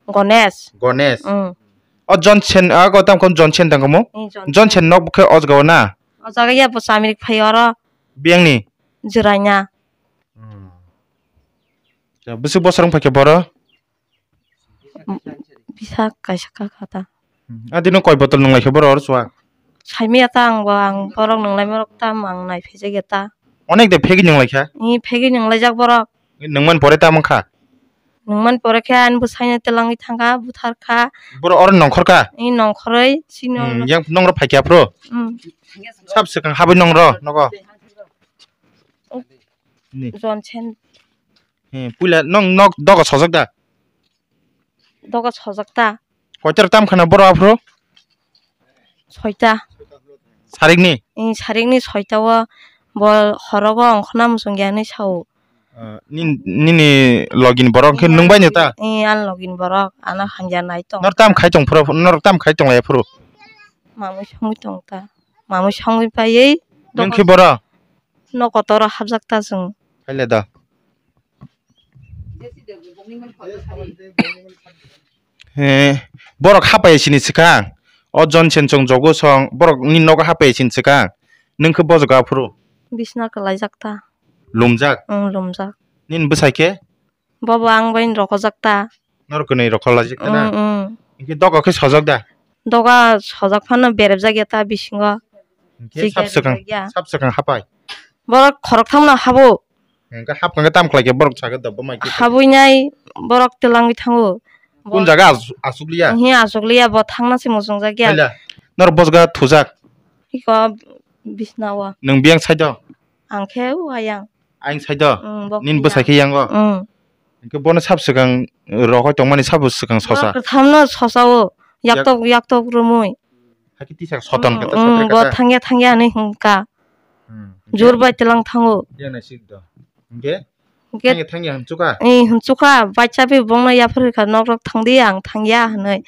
Ganesh. Ganesh. Mm. O Jonsen, a ko tam kon Jonsen tang komo? Mm, Jonsen. Jonsen nok khe o jaga o na? O jaga ya bo chamri phai oro. Biyang ni? Jwraina. Mm. Ya, bwswk bosor wng phaikhe boro? Bisa kaisa kha kha ta. Hmm. Adino koi botol nung lai khe boro oro chuwa? Saimaya ta ang bo, ang borok nung lai borok tam ang nai phai jak ya ta. Onek de phegi nung lai kha? Ni phegi nung lai jak borok. Nung man pore ta mang kha? Nung man pore khe ani bwsai no telangwi thang kha, buthar kha. Boro oro nongkhor kha? Ni nongkhoroi sino. Hmm, yang nongro phai kha phro? Hmm. Sab swkang habwi nongro nogo? Ni. Jonsen. He, puila nong nok doga sojak da? Doga sojak ta. Koitar tam khana boro aphro? Soita. Sarik ni? Ing sarik ni soita o bo horogo ongkhorna muchung ya hinwi sao. Ah, nin-, nini login borok khe nwng bai no ta? Ing an login borok ano hamya nai tong. Nor tam khai tong phro, nor tam khai tong lai phro? Mamui songwi tong ta. Mamui songwi paiwi. Nwng khe boro? No kotor o hapjak ta chwng. Khaile da. He, borok hapai sini swkang. O Jonsen chwng jogo song, borok ni nogo hapai sini swkang. Nwng khe bojogo aphuru? Bisna kwlaijak ta. Lumjak? Wng, lumjak. Nini bwsai khe? Bobo ang bai rokojak ta. Norok kwnwi rokho lajak ta na? Mm, mm. Hinkhe doga khe sojak da? Doga sojak phano berepjak ya ta bisingo. Hinkhe sap swkang, sap swkang hapai. Borok khoroktham no habo. Hinkhe hap khe tam khlai khe borok sakhe da bo mai khe. Habwi nai borok twlangwi thango. Kun jaga as-, asukliya? Hiya asukliya bo thangna se muchungjak ya. Norok bosga thujak. Iko Bisna o. Nwng biyang side o? Ang khe o ayang. Ayang side o? Mm, bok Nini biyang. Bwsai khe yango? Mm. Hwnkhe bono sab swkang rogwi tongmani sabo swkang sosa? Borok kwthamno sosa o. Yak- Yaktok, yaktok romwi. Hakhe tisa soton Mm, kata mm, sopre bo kata? Thangya, thangya hinwi hwnkha. Hmm. Jor bai tlang thango. Yang nai sik do. Hwnkhe? Hwnkhe Thangya, thangya hwnchuka? Eh, hwnchuka, bike chabi bongno yaphar kha, nok rok thangdi, ang thangya hinwi.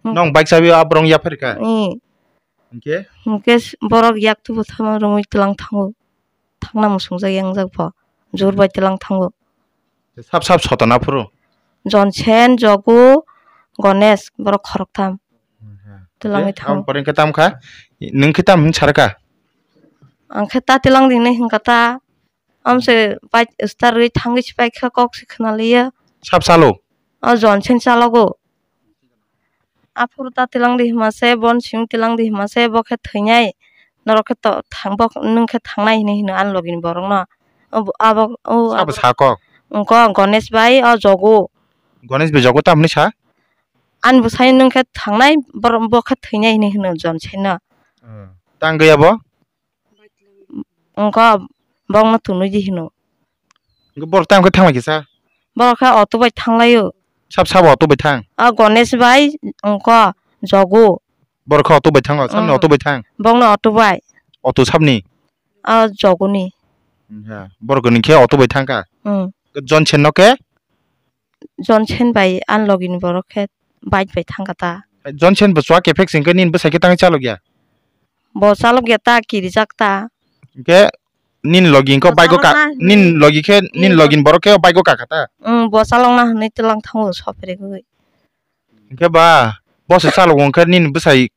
Nong bike chabi aborok yaphar kha? Eh. Hwnkhe? Hwnkhe s-, borok yak tubu thama romwi tlang thango. Thangna muchungjak yangjak bo. Jor bai tlang thango. Sab sab sotona phuru? Jonsen, Jogu, Gonesh, borok khoroktham. Twlangwi Hwnkhe thango. Aboni pore hwnkhe tam kha? Nwng khe tam hwn sar kha? Ang khe ta twlang di hinwi hwnkha ta. Amse bike start rwi thangwi se bike kha kok se khna liya. Sab chalo? O Jonsen chalogo. Aphuru ta twlang di hima se, bon simi twlang di hima se, bo khe thwinai. Norok khe to thang, bo nwng khe thangnai hinwi hino ani logi ni borok no. O bo, abo, o Sabo abo. Sa kok? Wngkho Gonesh bai o Jogu. Gonesh bai Jogu tam hinwi sa? Ani bwsai nwng khe thangnai, bor-, bo khe thwinai hinwi hino Jonsen no. Hmm. Tang gaya bo? Wngkha bokno tunui di hino. Hwnkhe borok tamo khe thang lai kisa? Borok khe auto bai thang laio. Sab sabo auto bai thang? A Ganesh bai wngkha Jogu. Borok khe auto bai thango, samni Mm. auto bai thang? Bokno auto bai. Auto sabni? A Joguni. Ya, borok ni khe auto bai thang kha? Mm. Johnson no khe? Johnson bai ani logi ni borok khe bike bai thang kha ta. Johnson bo chwla kephek se hwnkhe nini bwsai khe tangwi chalok ya? Bo chalok ya ta, kirijak ta. Hwnkhe nini logi hwnkhe Bo bike o ka, chalok na nini logi khe, nini nini logi ni borok khe bike o ka kha ta? Wng, bo chalok na hwnwi twlang thango sopherigwi. Hwnkhe ba, bo se chalok hwnkhe nini bwsai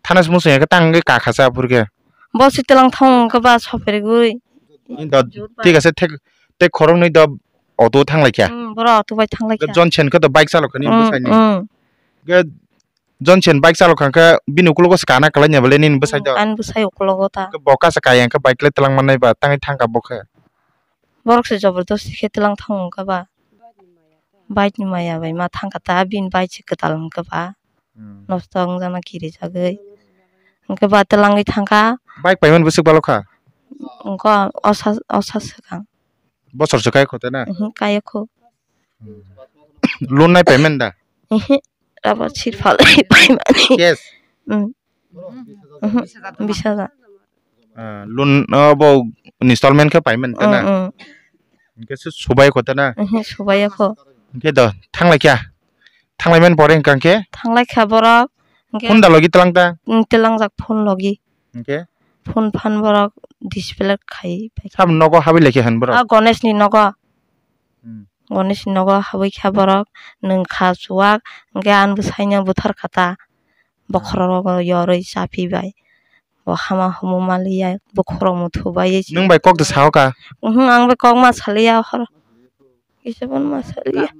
Thanas muchung ya khe tang wngwi kakha cha aphuru khe. Bo si twlang thong wngkha ba sopherigwi. Ni do Jor bai. Thik ase, thek, thek khoroknwi do auto thang lai kha. Hmm, boro auto bai thang lai kha. Johnson khe do bike chalok kha ni Hmm, bwsai ni. Hmm. Khe Johnson bike chalok kha khe bini ukulogo se kana kwlai nya bole nini bwsai do. Hmm, ani bwsai ukulogo ta. Khe bo kasa kaya khe bike le twlang mannai ba tangwi thang kha bo khe. Borok se jobordosti khe twlang thong wngkha ba. Bike ni maya bai ma thang kha ta, bini bike se kwtal wngkha ba. Hmm. Nosto wngjakno kirijagwi. Hwnkhe ba twlangwi thangkha. Bike paimani bwswk balokha? Wngkha osa, osa swkang. Bosor swkang kho tei na? Mhm, kayokho. Hmm. Loan nai payment da? Mhm, rubber sirphalwi paimani. Cash? Hmm. Mhm, bis hajar. Ah, loan, oh, bo installment khe payment tei na? Hmm, hmm. Hwnkhe se subai kho tei na? Mhm, subai kho. Hwnkhe do, thanglai kha? Thanglai mani pore hwnkha khe? Thanglai kha borok. Hwnkhe Phone da logi twlang ta? Mm, twlangjak phone logi. Hwnkhe? Phone phan borok display khai pai. Sab nogo habwi lai khe han borok? Ah, Ganesh ni nogo. Hmm. Ganesh ni nogo habwi kha borok. Nwng kha chuwak. Hwnkhe ani bwsaino buthar kha ta. Bokhorok rogo yorwi chapi bai. Bo hama humo maliya. Bokhorok muthu bai. Nwng bai kok da sao ka? Mhm, ang bai kok ma saliya hor. Kisa phan ma saliya.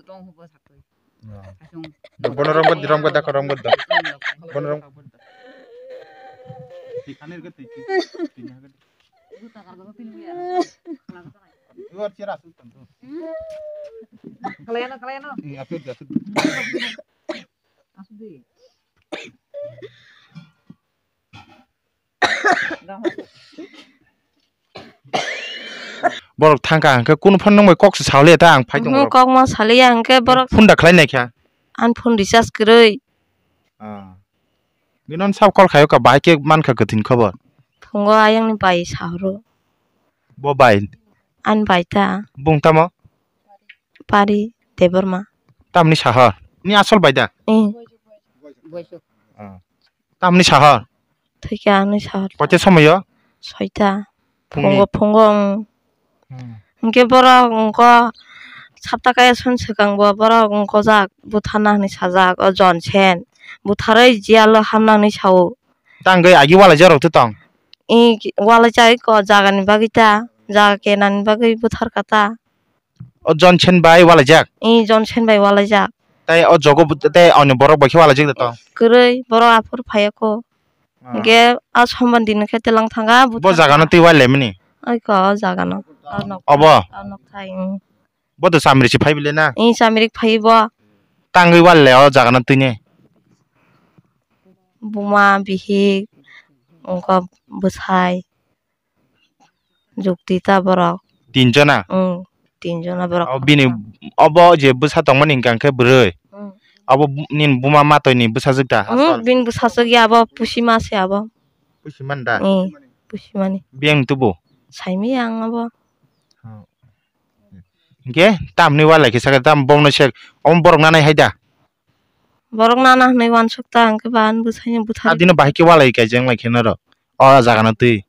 Bono romgo, romgo da, romgo da. Bono romgo. Borok thangkha hwnkhe kunu phano nwng bai kok se sao le ta ang phai tongo. Oho, kok ma saliya hwnkhe borok. Phone da khlai nai kha? Ani phone recharge kwrwi. Ah. Bini uansuk call khaio ka bahai khe mankha kwthwini khobor. Phungo ayangni bai sahoro. Bo bai? Ani bai ta. Bung tamo? Pari Debbarma. Tamni saha? Ni asol bai da? Eh. Ah. Tamni saha? Thwikha ani saha. Koite somoyo? Soita. Phungni? Phungo, phungo, mm. Hmm. Hwnkhe borok wngkha sapta kaya soni swkang bo borok wngkha jak butharna hinwi sajak o Johnson. Butharwi jiyalo hamna hinwi sao. Tangwi agi walaijakrok tong? I walaijak eko jagani bagwi ta, jaga kenani bagwi butharkha ta. O Johnson bai walaijak? I Johnson bai walaijak. Tai o jogo bu-, tai ani borok bai khe walaijak da tong? Kwrwi, borok aphuru phaiya kho. Ah. Hwnkhe a sombandi no khe twlang thanga. Bo jaga no twi wailaimani? Oi ko, o jaga no. O nok-, obo? O nok thai, mm. Bo to chamri se phai bile na? I chamri phai bo. Tangwi wailai o jaga no twi ne? Buma, bihik, wngkha bwsai. Jukti ta borok. Tin jona? Hmm, tin jona borok. O bini, obo je bwsa tongmani hwnkha khe bwrwi? Hmm. Obo bu-, nini buma matwi ni bwsajwk da? Hmm, asol? Bini bwsajwk ya abo pusi ma se abo. Pusi man da? Hmm, pusi mani. Biyang tubu? Saimi ang abo. Hmm. Hwnkhe tamni walai khe sakha tam bongno sek omo borok nanai hai da? Borok nana hwnwi uansuk ta hwnkhe ba ani bwsaino buthar. Adino bahai khe walai kaijak lai khe norok o jaga no twi.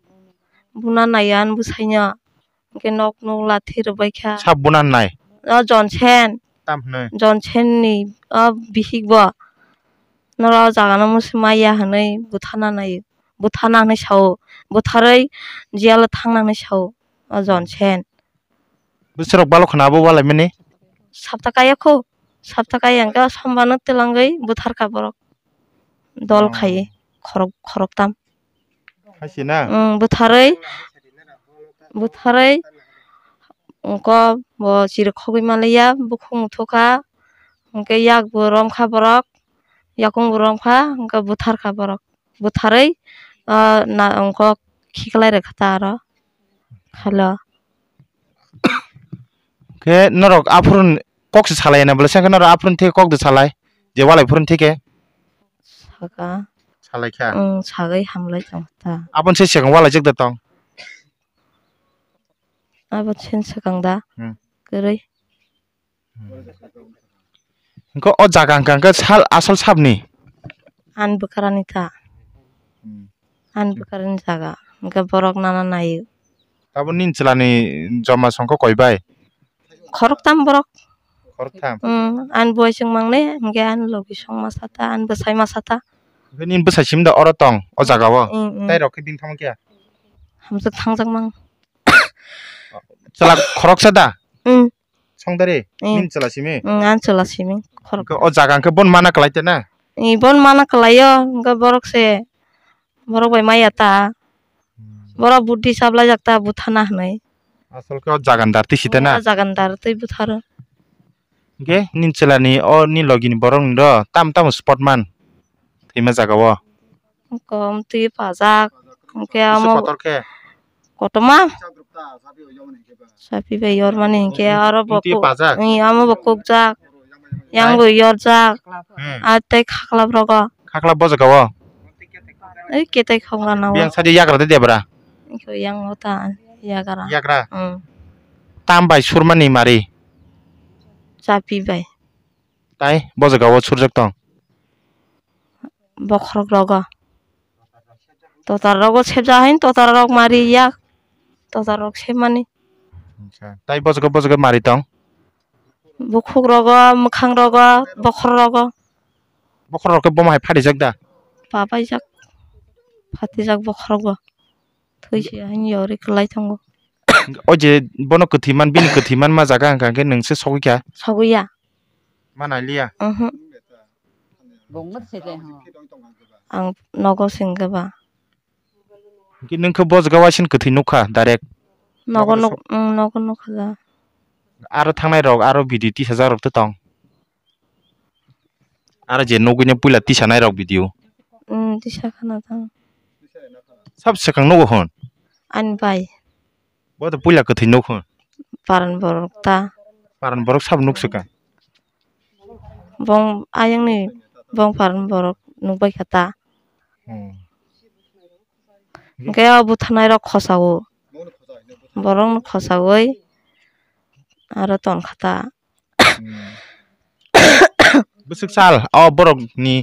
Buna nai ani bwsaino hwnkhe nok nuk lathi rwbai kha. Sab buna nai? O Jonsen. Tam hwnwi? Jonsen ni o bihik bo. Norok o jaga no musi maya hwnwi buthana nai. Buthana hwnwi sao. Butharwi jail o thangna hwnwi sao o Jonsen. Bwswrok balo khwna abo walaimani? Sapta kaya kho, sapta kaya hwnkhe o sombano twlangwi butharkha borok. Dol Oh. Khaiwi khorok, khoroktam. Haisi na? Mm, butharwi, butharwi, wngkha bo chirikhogwi manliya, bukhuk muthukha, hwnkhe yakbo romkha borok, yakungbo romkha, hwnkhe butharkha borok. Butharwi, ah, na, wngkok khiklai rwkha ta aro. Hello. Khe norok aphuru kok se salai na bwle, sengkhe norok aphuru theke kok de salai, je walai phuru theke? Saka. Salai kha? Wng, sagwi hamlai tong ta. Aboni se swkang walaijak da tong? Abo sen swkang da? Hmm. Kwrwi. Hwnkhe o jaga hwnkha hwnkhe sal asol sabni? Ani bwkarani ta. Hmm. Ani bwkarani jaga. Hwnkhe borok nana naio. Abo nini chwlani joma songkha koi bai? Khoroktham borok. Khoroktham? Hmm, ani bwsai chwng mangne, hwnkhe ani logi song masa ta, ani bwsai masa ta. Hwnkhe nini bwsai simi da oro tong, o jaga o? Hmm, hmm. Tai rok khe bini thangma khe? Hamjwk thangjak mang. Chwla khoroksa da? Hmm. Songdari? Eh. Nini chwla simi? Mm, ang chwla simi. Khorok. Hwnkhe o jaga hwnkhe bon mana kwlai te na? Eh, bon mana kwlaio, hwnkhe borok se, borok bai maya ta. Hmm. Borok buddhi chaplaijak ta, buthana hwnwi. Asol khe o jagandar twi si te na? Mm, o jagandar twi butharo. Hwnkhe nini chwla ni o nini logi ni borok ni do tam tamo spot man thwima jaga o? Kom twi pajak, hwnkhe amo kotor khe? Kotorma. Chapi bai yormani hwnkhe aro bo twi kuk-, pajak? Amo bo kukjak. Yang bo yorjak. Hmm. Ar tei khaklap rogo. Khaklap bo jaga o? Ei ketai khok gana o. Yang sadi yagra de debra? Yang o ta yagra. Yagra? Hmm. Tam bai surmani mari? Chapi bai. Tai bo jaga o surjak tong? Bokhorok rogo. Totar rogo sebja hain totar rok mari ya. Totar rok sebmani. Acha. Tai bojok bojok mari tong? Bukhuk rogo, mwkhang rogo, bokhor rogo. Bokhor rok khe bomo hai phatijak da? Papaijak. Phatijak bokhorok bo. Thwi se hain yori kwlai tongo. O je bono kwthwi man, bini kwthwi man ma jaga hwnkha khe nwng se sogwi kha? Sogwi ya. Ma nai liya? Mhm. Ang nogo singkhe ba. Hwnkhe nwng khe bo jaga waising kwthwi nukha direct? Nogo nuk-, mm, nogo nukha da. Aro thangnai rok aro video tisajak rok to tong? Aro je nugwi no puila tisanai rok video? Mm, tisa khana tong. Sab swkang nugo hwn? Ani bai. Bo to puila kwthwi nuk hwn. Paran borok ta. Paran borok sabo nuk swkang. Bong ayang ni bong paran borok nuk bai kha ta. Hmm. Hwnkhe o butharnai rok khosa o. Borok no khosa oi aro ton kha ta. Hmm. Bwswk sal o borok ni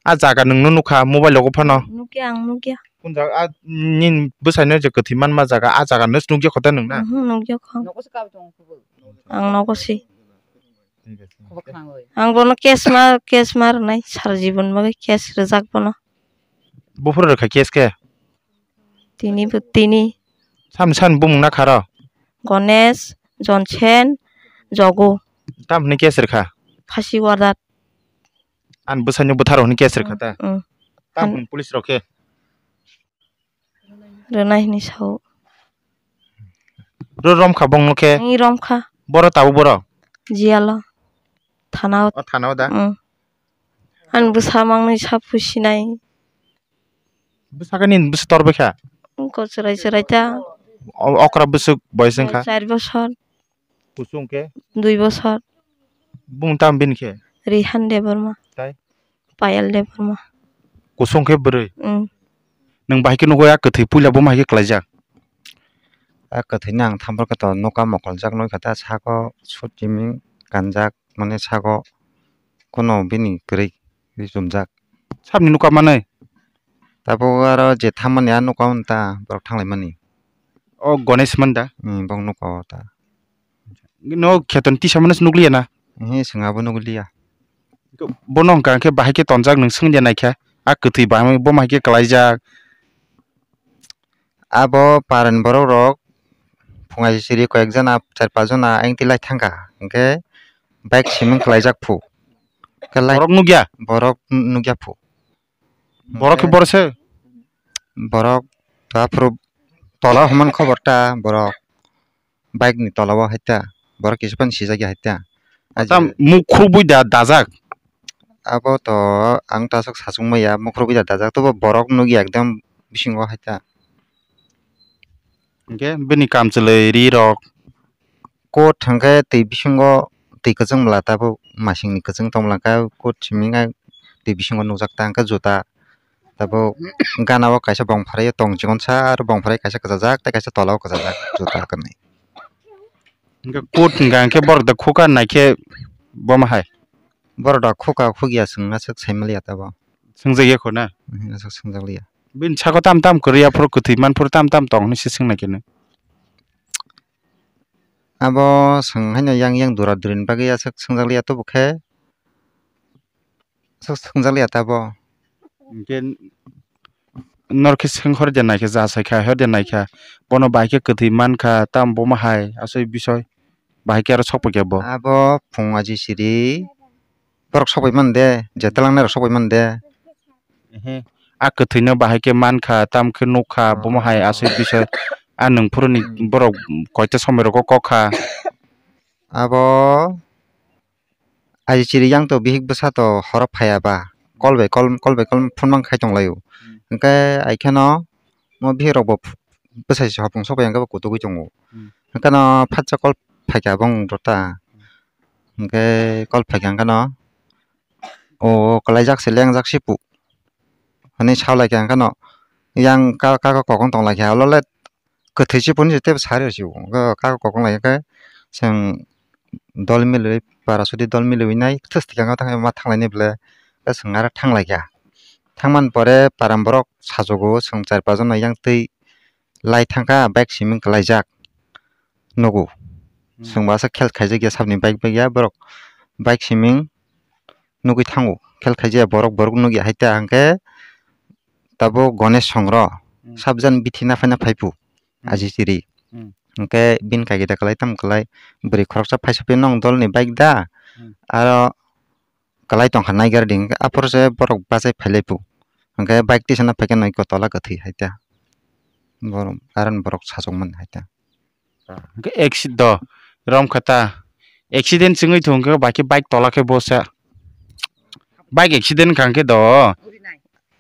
a jaga nwng no nukha mobile rogo phano? Nukya, ang nukya. Kun jaga a nini bwsai no je kwthwi manma jaga, a jaga no nukya kho ta nwng na? Mhm, nukya kho. Ang nogo si. Ang bono case ma, case ma rwnai sara jibon bagwi case rwjak bono. Buphuru rwkha case khe? Tini bo tini. Sam sam bumung na kharo? Ganesh, Jonsen, Jogo. Tam hwnwi case rwkha? Phasi order. Ani bwsaino bwtharo hwnwi case rwkha ta? Mm. Tam hwn police rok khe? Rwnai hwnwi sao. Ro romkha bongno khe? Ni romkha. Boro tabuk boro? Jiyalo. Thana o. O thana o da? Mm. Ani bwsa mangni sa phusinai. Bwsakhe nini bwsa tor bai kha? Wngkha chwrai chwrai ta. O-, okra bwswk boyes wngkha? Char bosor. Kuchung khe? Dui bosor. Bung tam bini khe? Rihan Debbarma. Tai? Payal Debbarma. Kuchung khe bwrwi? Mm. Nwng bahai khe nugo ya kwthwi puila bo ma hai khe klaijak? A kwthwini ang thampor khe to nuka mokoljak nukha ta sako sut chiming kanjak mane sako kuno bini kwrwi ri chumjak. Sabni nuka manwi? Tabuk aro je thammani a nuka hwn ta borok thanglaimani. O Ganesh man da? Hmm, bok nuka o ta. No kheton tisa mano se nukliya na? Ehe, chwng abo nukliya. Bono hwnkha khe bahai khe tonjak nwng swngya naikha. A kwthwi bahai bo ma hai khe klaijak. Abo paren borok rok phungai siri koyek jana char pas jona ayang tilai thangkha, hwnkhe bike siming khlaijak phu. Hwnkhe lai Borok nukya? Borok n-, nukya phu. Borok khe Hwnkhe borok se? Borok to aphuru tola hwnmani khobor ta borok bike ni tola o hai ta borok kisa phano sijak ya hai ta. Tam mukhrubwi da dajak? Abo to ang ta aswk sachukma ya, mukhrubwi da dajak, tobo borok nukya ekdam bisingo hai ta. Hwnkhe bini kamchwlwi ri rok? Coat hwnkhe twi bisingo twi kwchwng bwla tabuk masingni kwchwng tong bwla khe coat simi wngkha twi bisingo nukjak ta hwnkhe juta tabuk gana o kaisa bongphrai tong chikonsa aro bongphrai kaisa kwchajak tei kaisa tola o kwchajak juta kwrwi. Hwnkhe coat hwnkha hwnkhe borok da khukha naikhe bomo hai? Borok da khukha khukya chwng aswk saimaliya tabuk. Swngjakya kho na? Mhm, aswk swngjakliya. Bini sako tam tam kwrwi aphuru kwthwi manphuru tam tam tong hinwi se swngnaikhe nw? Abo chwng haino yang yang dura durini bagwi aswk swngjakliya tabuk khe. Aswk swngjakliya tabuk. Hwnkhe norok khe swng hor de naikha, ja sai kha hor de naikha, bono bahai khe kwthwi mankha, tamo bomo hai aswk bisoi bahai khe aro sok paikha bo. Abo phung aji siri borok sok pai mande, je twlangnai rok sok pai mande. Ehe, a kwthwino bahai khe mankha, tamo khe nukha, bomo hai aswk bisoi. A nwng phuruni borok koita somoi rogo kokha. Abo aji chiri yang to bihik bwsa to horo phaiya ba, kol bai kol, kol bai kol phone mang khai tong laio. Hmm. Hwnkhe ai kheno mo bihik rok bo ph-, bwsai se hopung sok bai hwnkhe bo kutugwi tongo. Hmm. Hwnkhe no phatsa kol phaikha bong rota. Hmm. Hwnkhe kol phaikha hwnkhe no o, o kwlaijak se lengjak se pu. Hwnwi sa lai kha hwnkhe no yang ka, ka, ka kokong tong lai kha, olo le kwthwi se phunukhe tei bwsari rw sio. Hwnkhe kha kokong lai khe chwng dol milwi, para sudi dol milwi nai thwk thwkang thang ma thang lainai bwle. Tei chwng aro thang lai kha. Thang man pore param borok sajugo, chwng char pas jona yang twi lai thang kha, bike siming kwlaijak nugo. Hmm. Chwng bo aswk khel khaijak ya sabni bike bai ya borok bike siming nugwi thango, khel khaijaya borok, borok nugya hai ta hwnkhe tabuk Ganesh Songro, hmm, sabjani bithi naphai naphai phu, hmm, aji chiri. Hmm. Hwnkhe bini kaki da kwlai tamo kwlai, bwrwi khoroksa phaisa phai nong dolni bike da, hmm, aro kwlai tongkha naigar di, hwnkhe aphuru se borok bachai phailai phu, hwnkhe bike tisa naphai khe noiko tola kwthwi hai ta, borok, aro borok sachukmani hai ta. Hwnkhe acci-, do, rom kha ta. Accident chwngwi thung khe bai khe bike tola khe bosa. Bike accident wngkha hwnkhe do.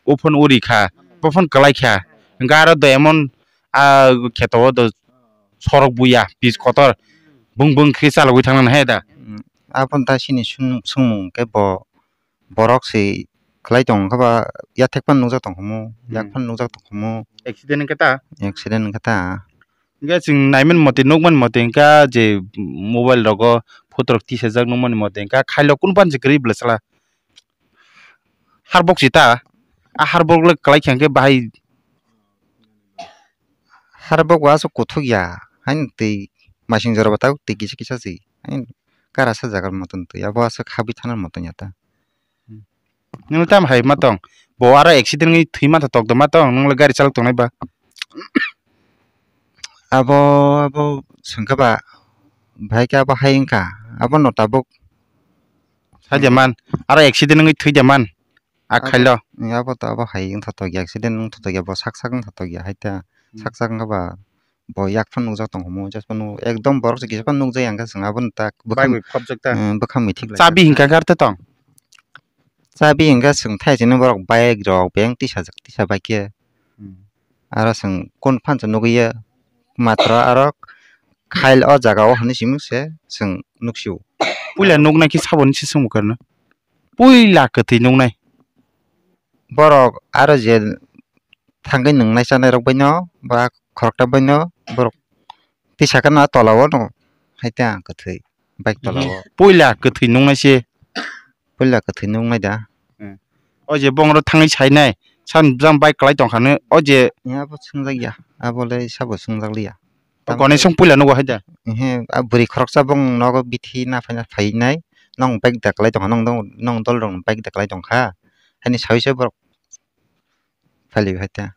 Uphun uri kha. Buphun kwlai kha. Hwnkhe aro do emon, ah, kheto o do sorok buya, pitch kotor. Bung bung khe chalogwi thangna hai da. Mm, aphun ta chini sung-, sungmung khe bo borok se khlai tong kha ba, yathek phano nukjak tong kha mu, yak, hmm, phano nukjak tong kha mu. Accident wngkha ta? Accident wngkha ta. Hwnkhe chwng naimani mote, nukmani mote wngkha je mobile rogo photo rok tisajak nukmani mote wngkha khailo kunu phan se kwrwi bwla sala. Harbok se ta, a harbok le kwlai kha hwnkhe bahai. Harbok bo aswk kuthuk ya, haino twi masing jora bo tabuk twi kisa kisa se, haino kara sajak motom twi, abo aswk habwi thana motom ya ta. Nwng tamo hai ma tong? Bo aro accident wngwi thwi mantha tokdo ma tong, nwng le gari chalok tongnai ba? Abo, abo swngkha ba, bahai khe abo hai wngkha, abono tabuk. Hai de man, aro accident wngwi thwi de man, a khailo. Abo to abo hai wngtha tokya, accident wngtha tokya, bo sak sak wngtha tokya, hai ta, hmm, sak sak wngkha ba. Bo yak phano nukjak tong kha mo, just phano ekdom borok se kisa phano nukjak ya, hwnkhe chwng abono ta bwkha, bai bai phobjak ta. Eh, bwkha mithik lai chabi ta. Hinkha khe arthe tong? Chabi hinkhe chwng thai chini borok bike rok beng tisajak, tisa bai khe. Hmm. Aro chwng kon phan se nugwi ya, matra aro khail o jaga o hinwi simi se chwng nuksio. Puila nuknai khe saboni se swngbo karno? Puila kwthwi nuknai. Borok aro je thangwi nungnai chanai rok bai no ba khoroksa bai no borok tisa kana tola o no hai ta kwthwi bike tola o. Puila kwthwi nuknai se. Puila kwthwi nuknai da. O je bongro thangwi sainai san jang bike kwlai tongkha no o je. Abo swngjak ya, abo le sabo swngjak liya. Tamo Konaisong puila nugo hai da. He a bwrwi khoroksa bong nogo bithi na phaina phainai nong bike da kwlai tongkha nong dol rok bike da kwlai tongkha. Haini sawi se borok. Phali hai ta.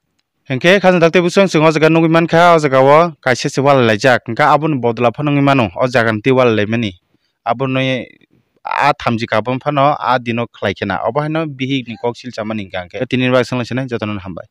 Hinkhe khajang dakti busong chwng o jaga nugwi mankha, o jaga o kaisa se wal laijak, hinkhe aboni bodol phano wngwi mano, o jaga ni tei wal laimani. Aboni a thamchi kabam phano a dino khlai khena, obo haino bihik ni kok sil chamani hinkha hinkhe. Tini ni bagwi swng lai sinai, jotono hambai.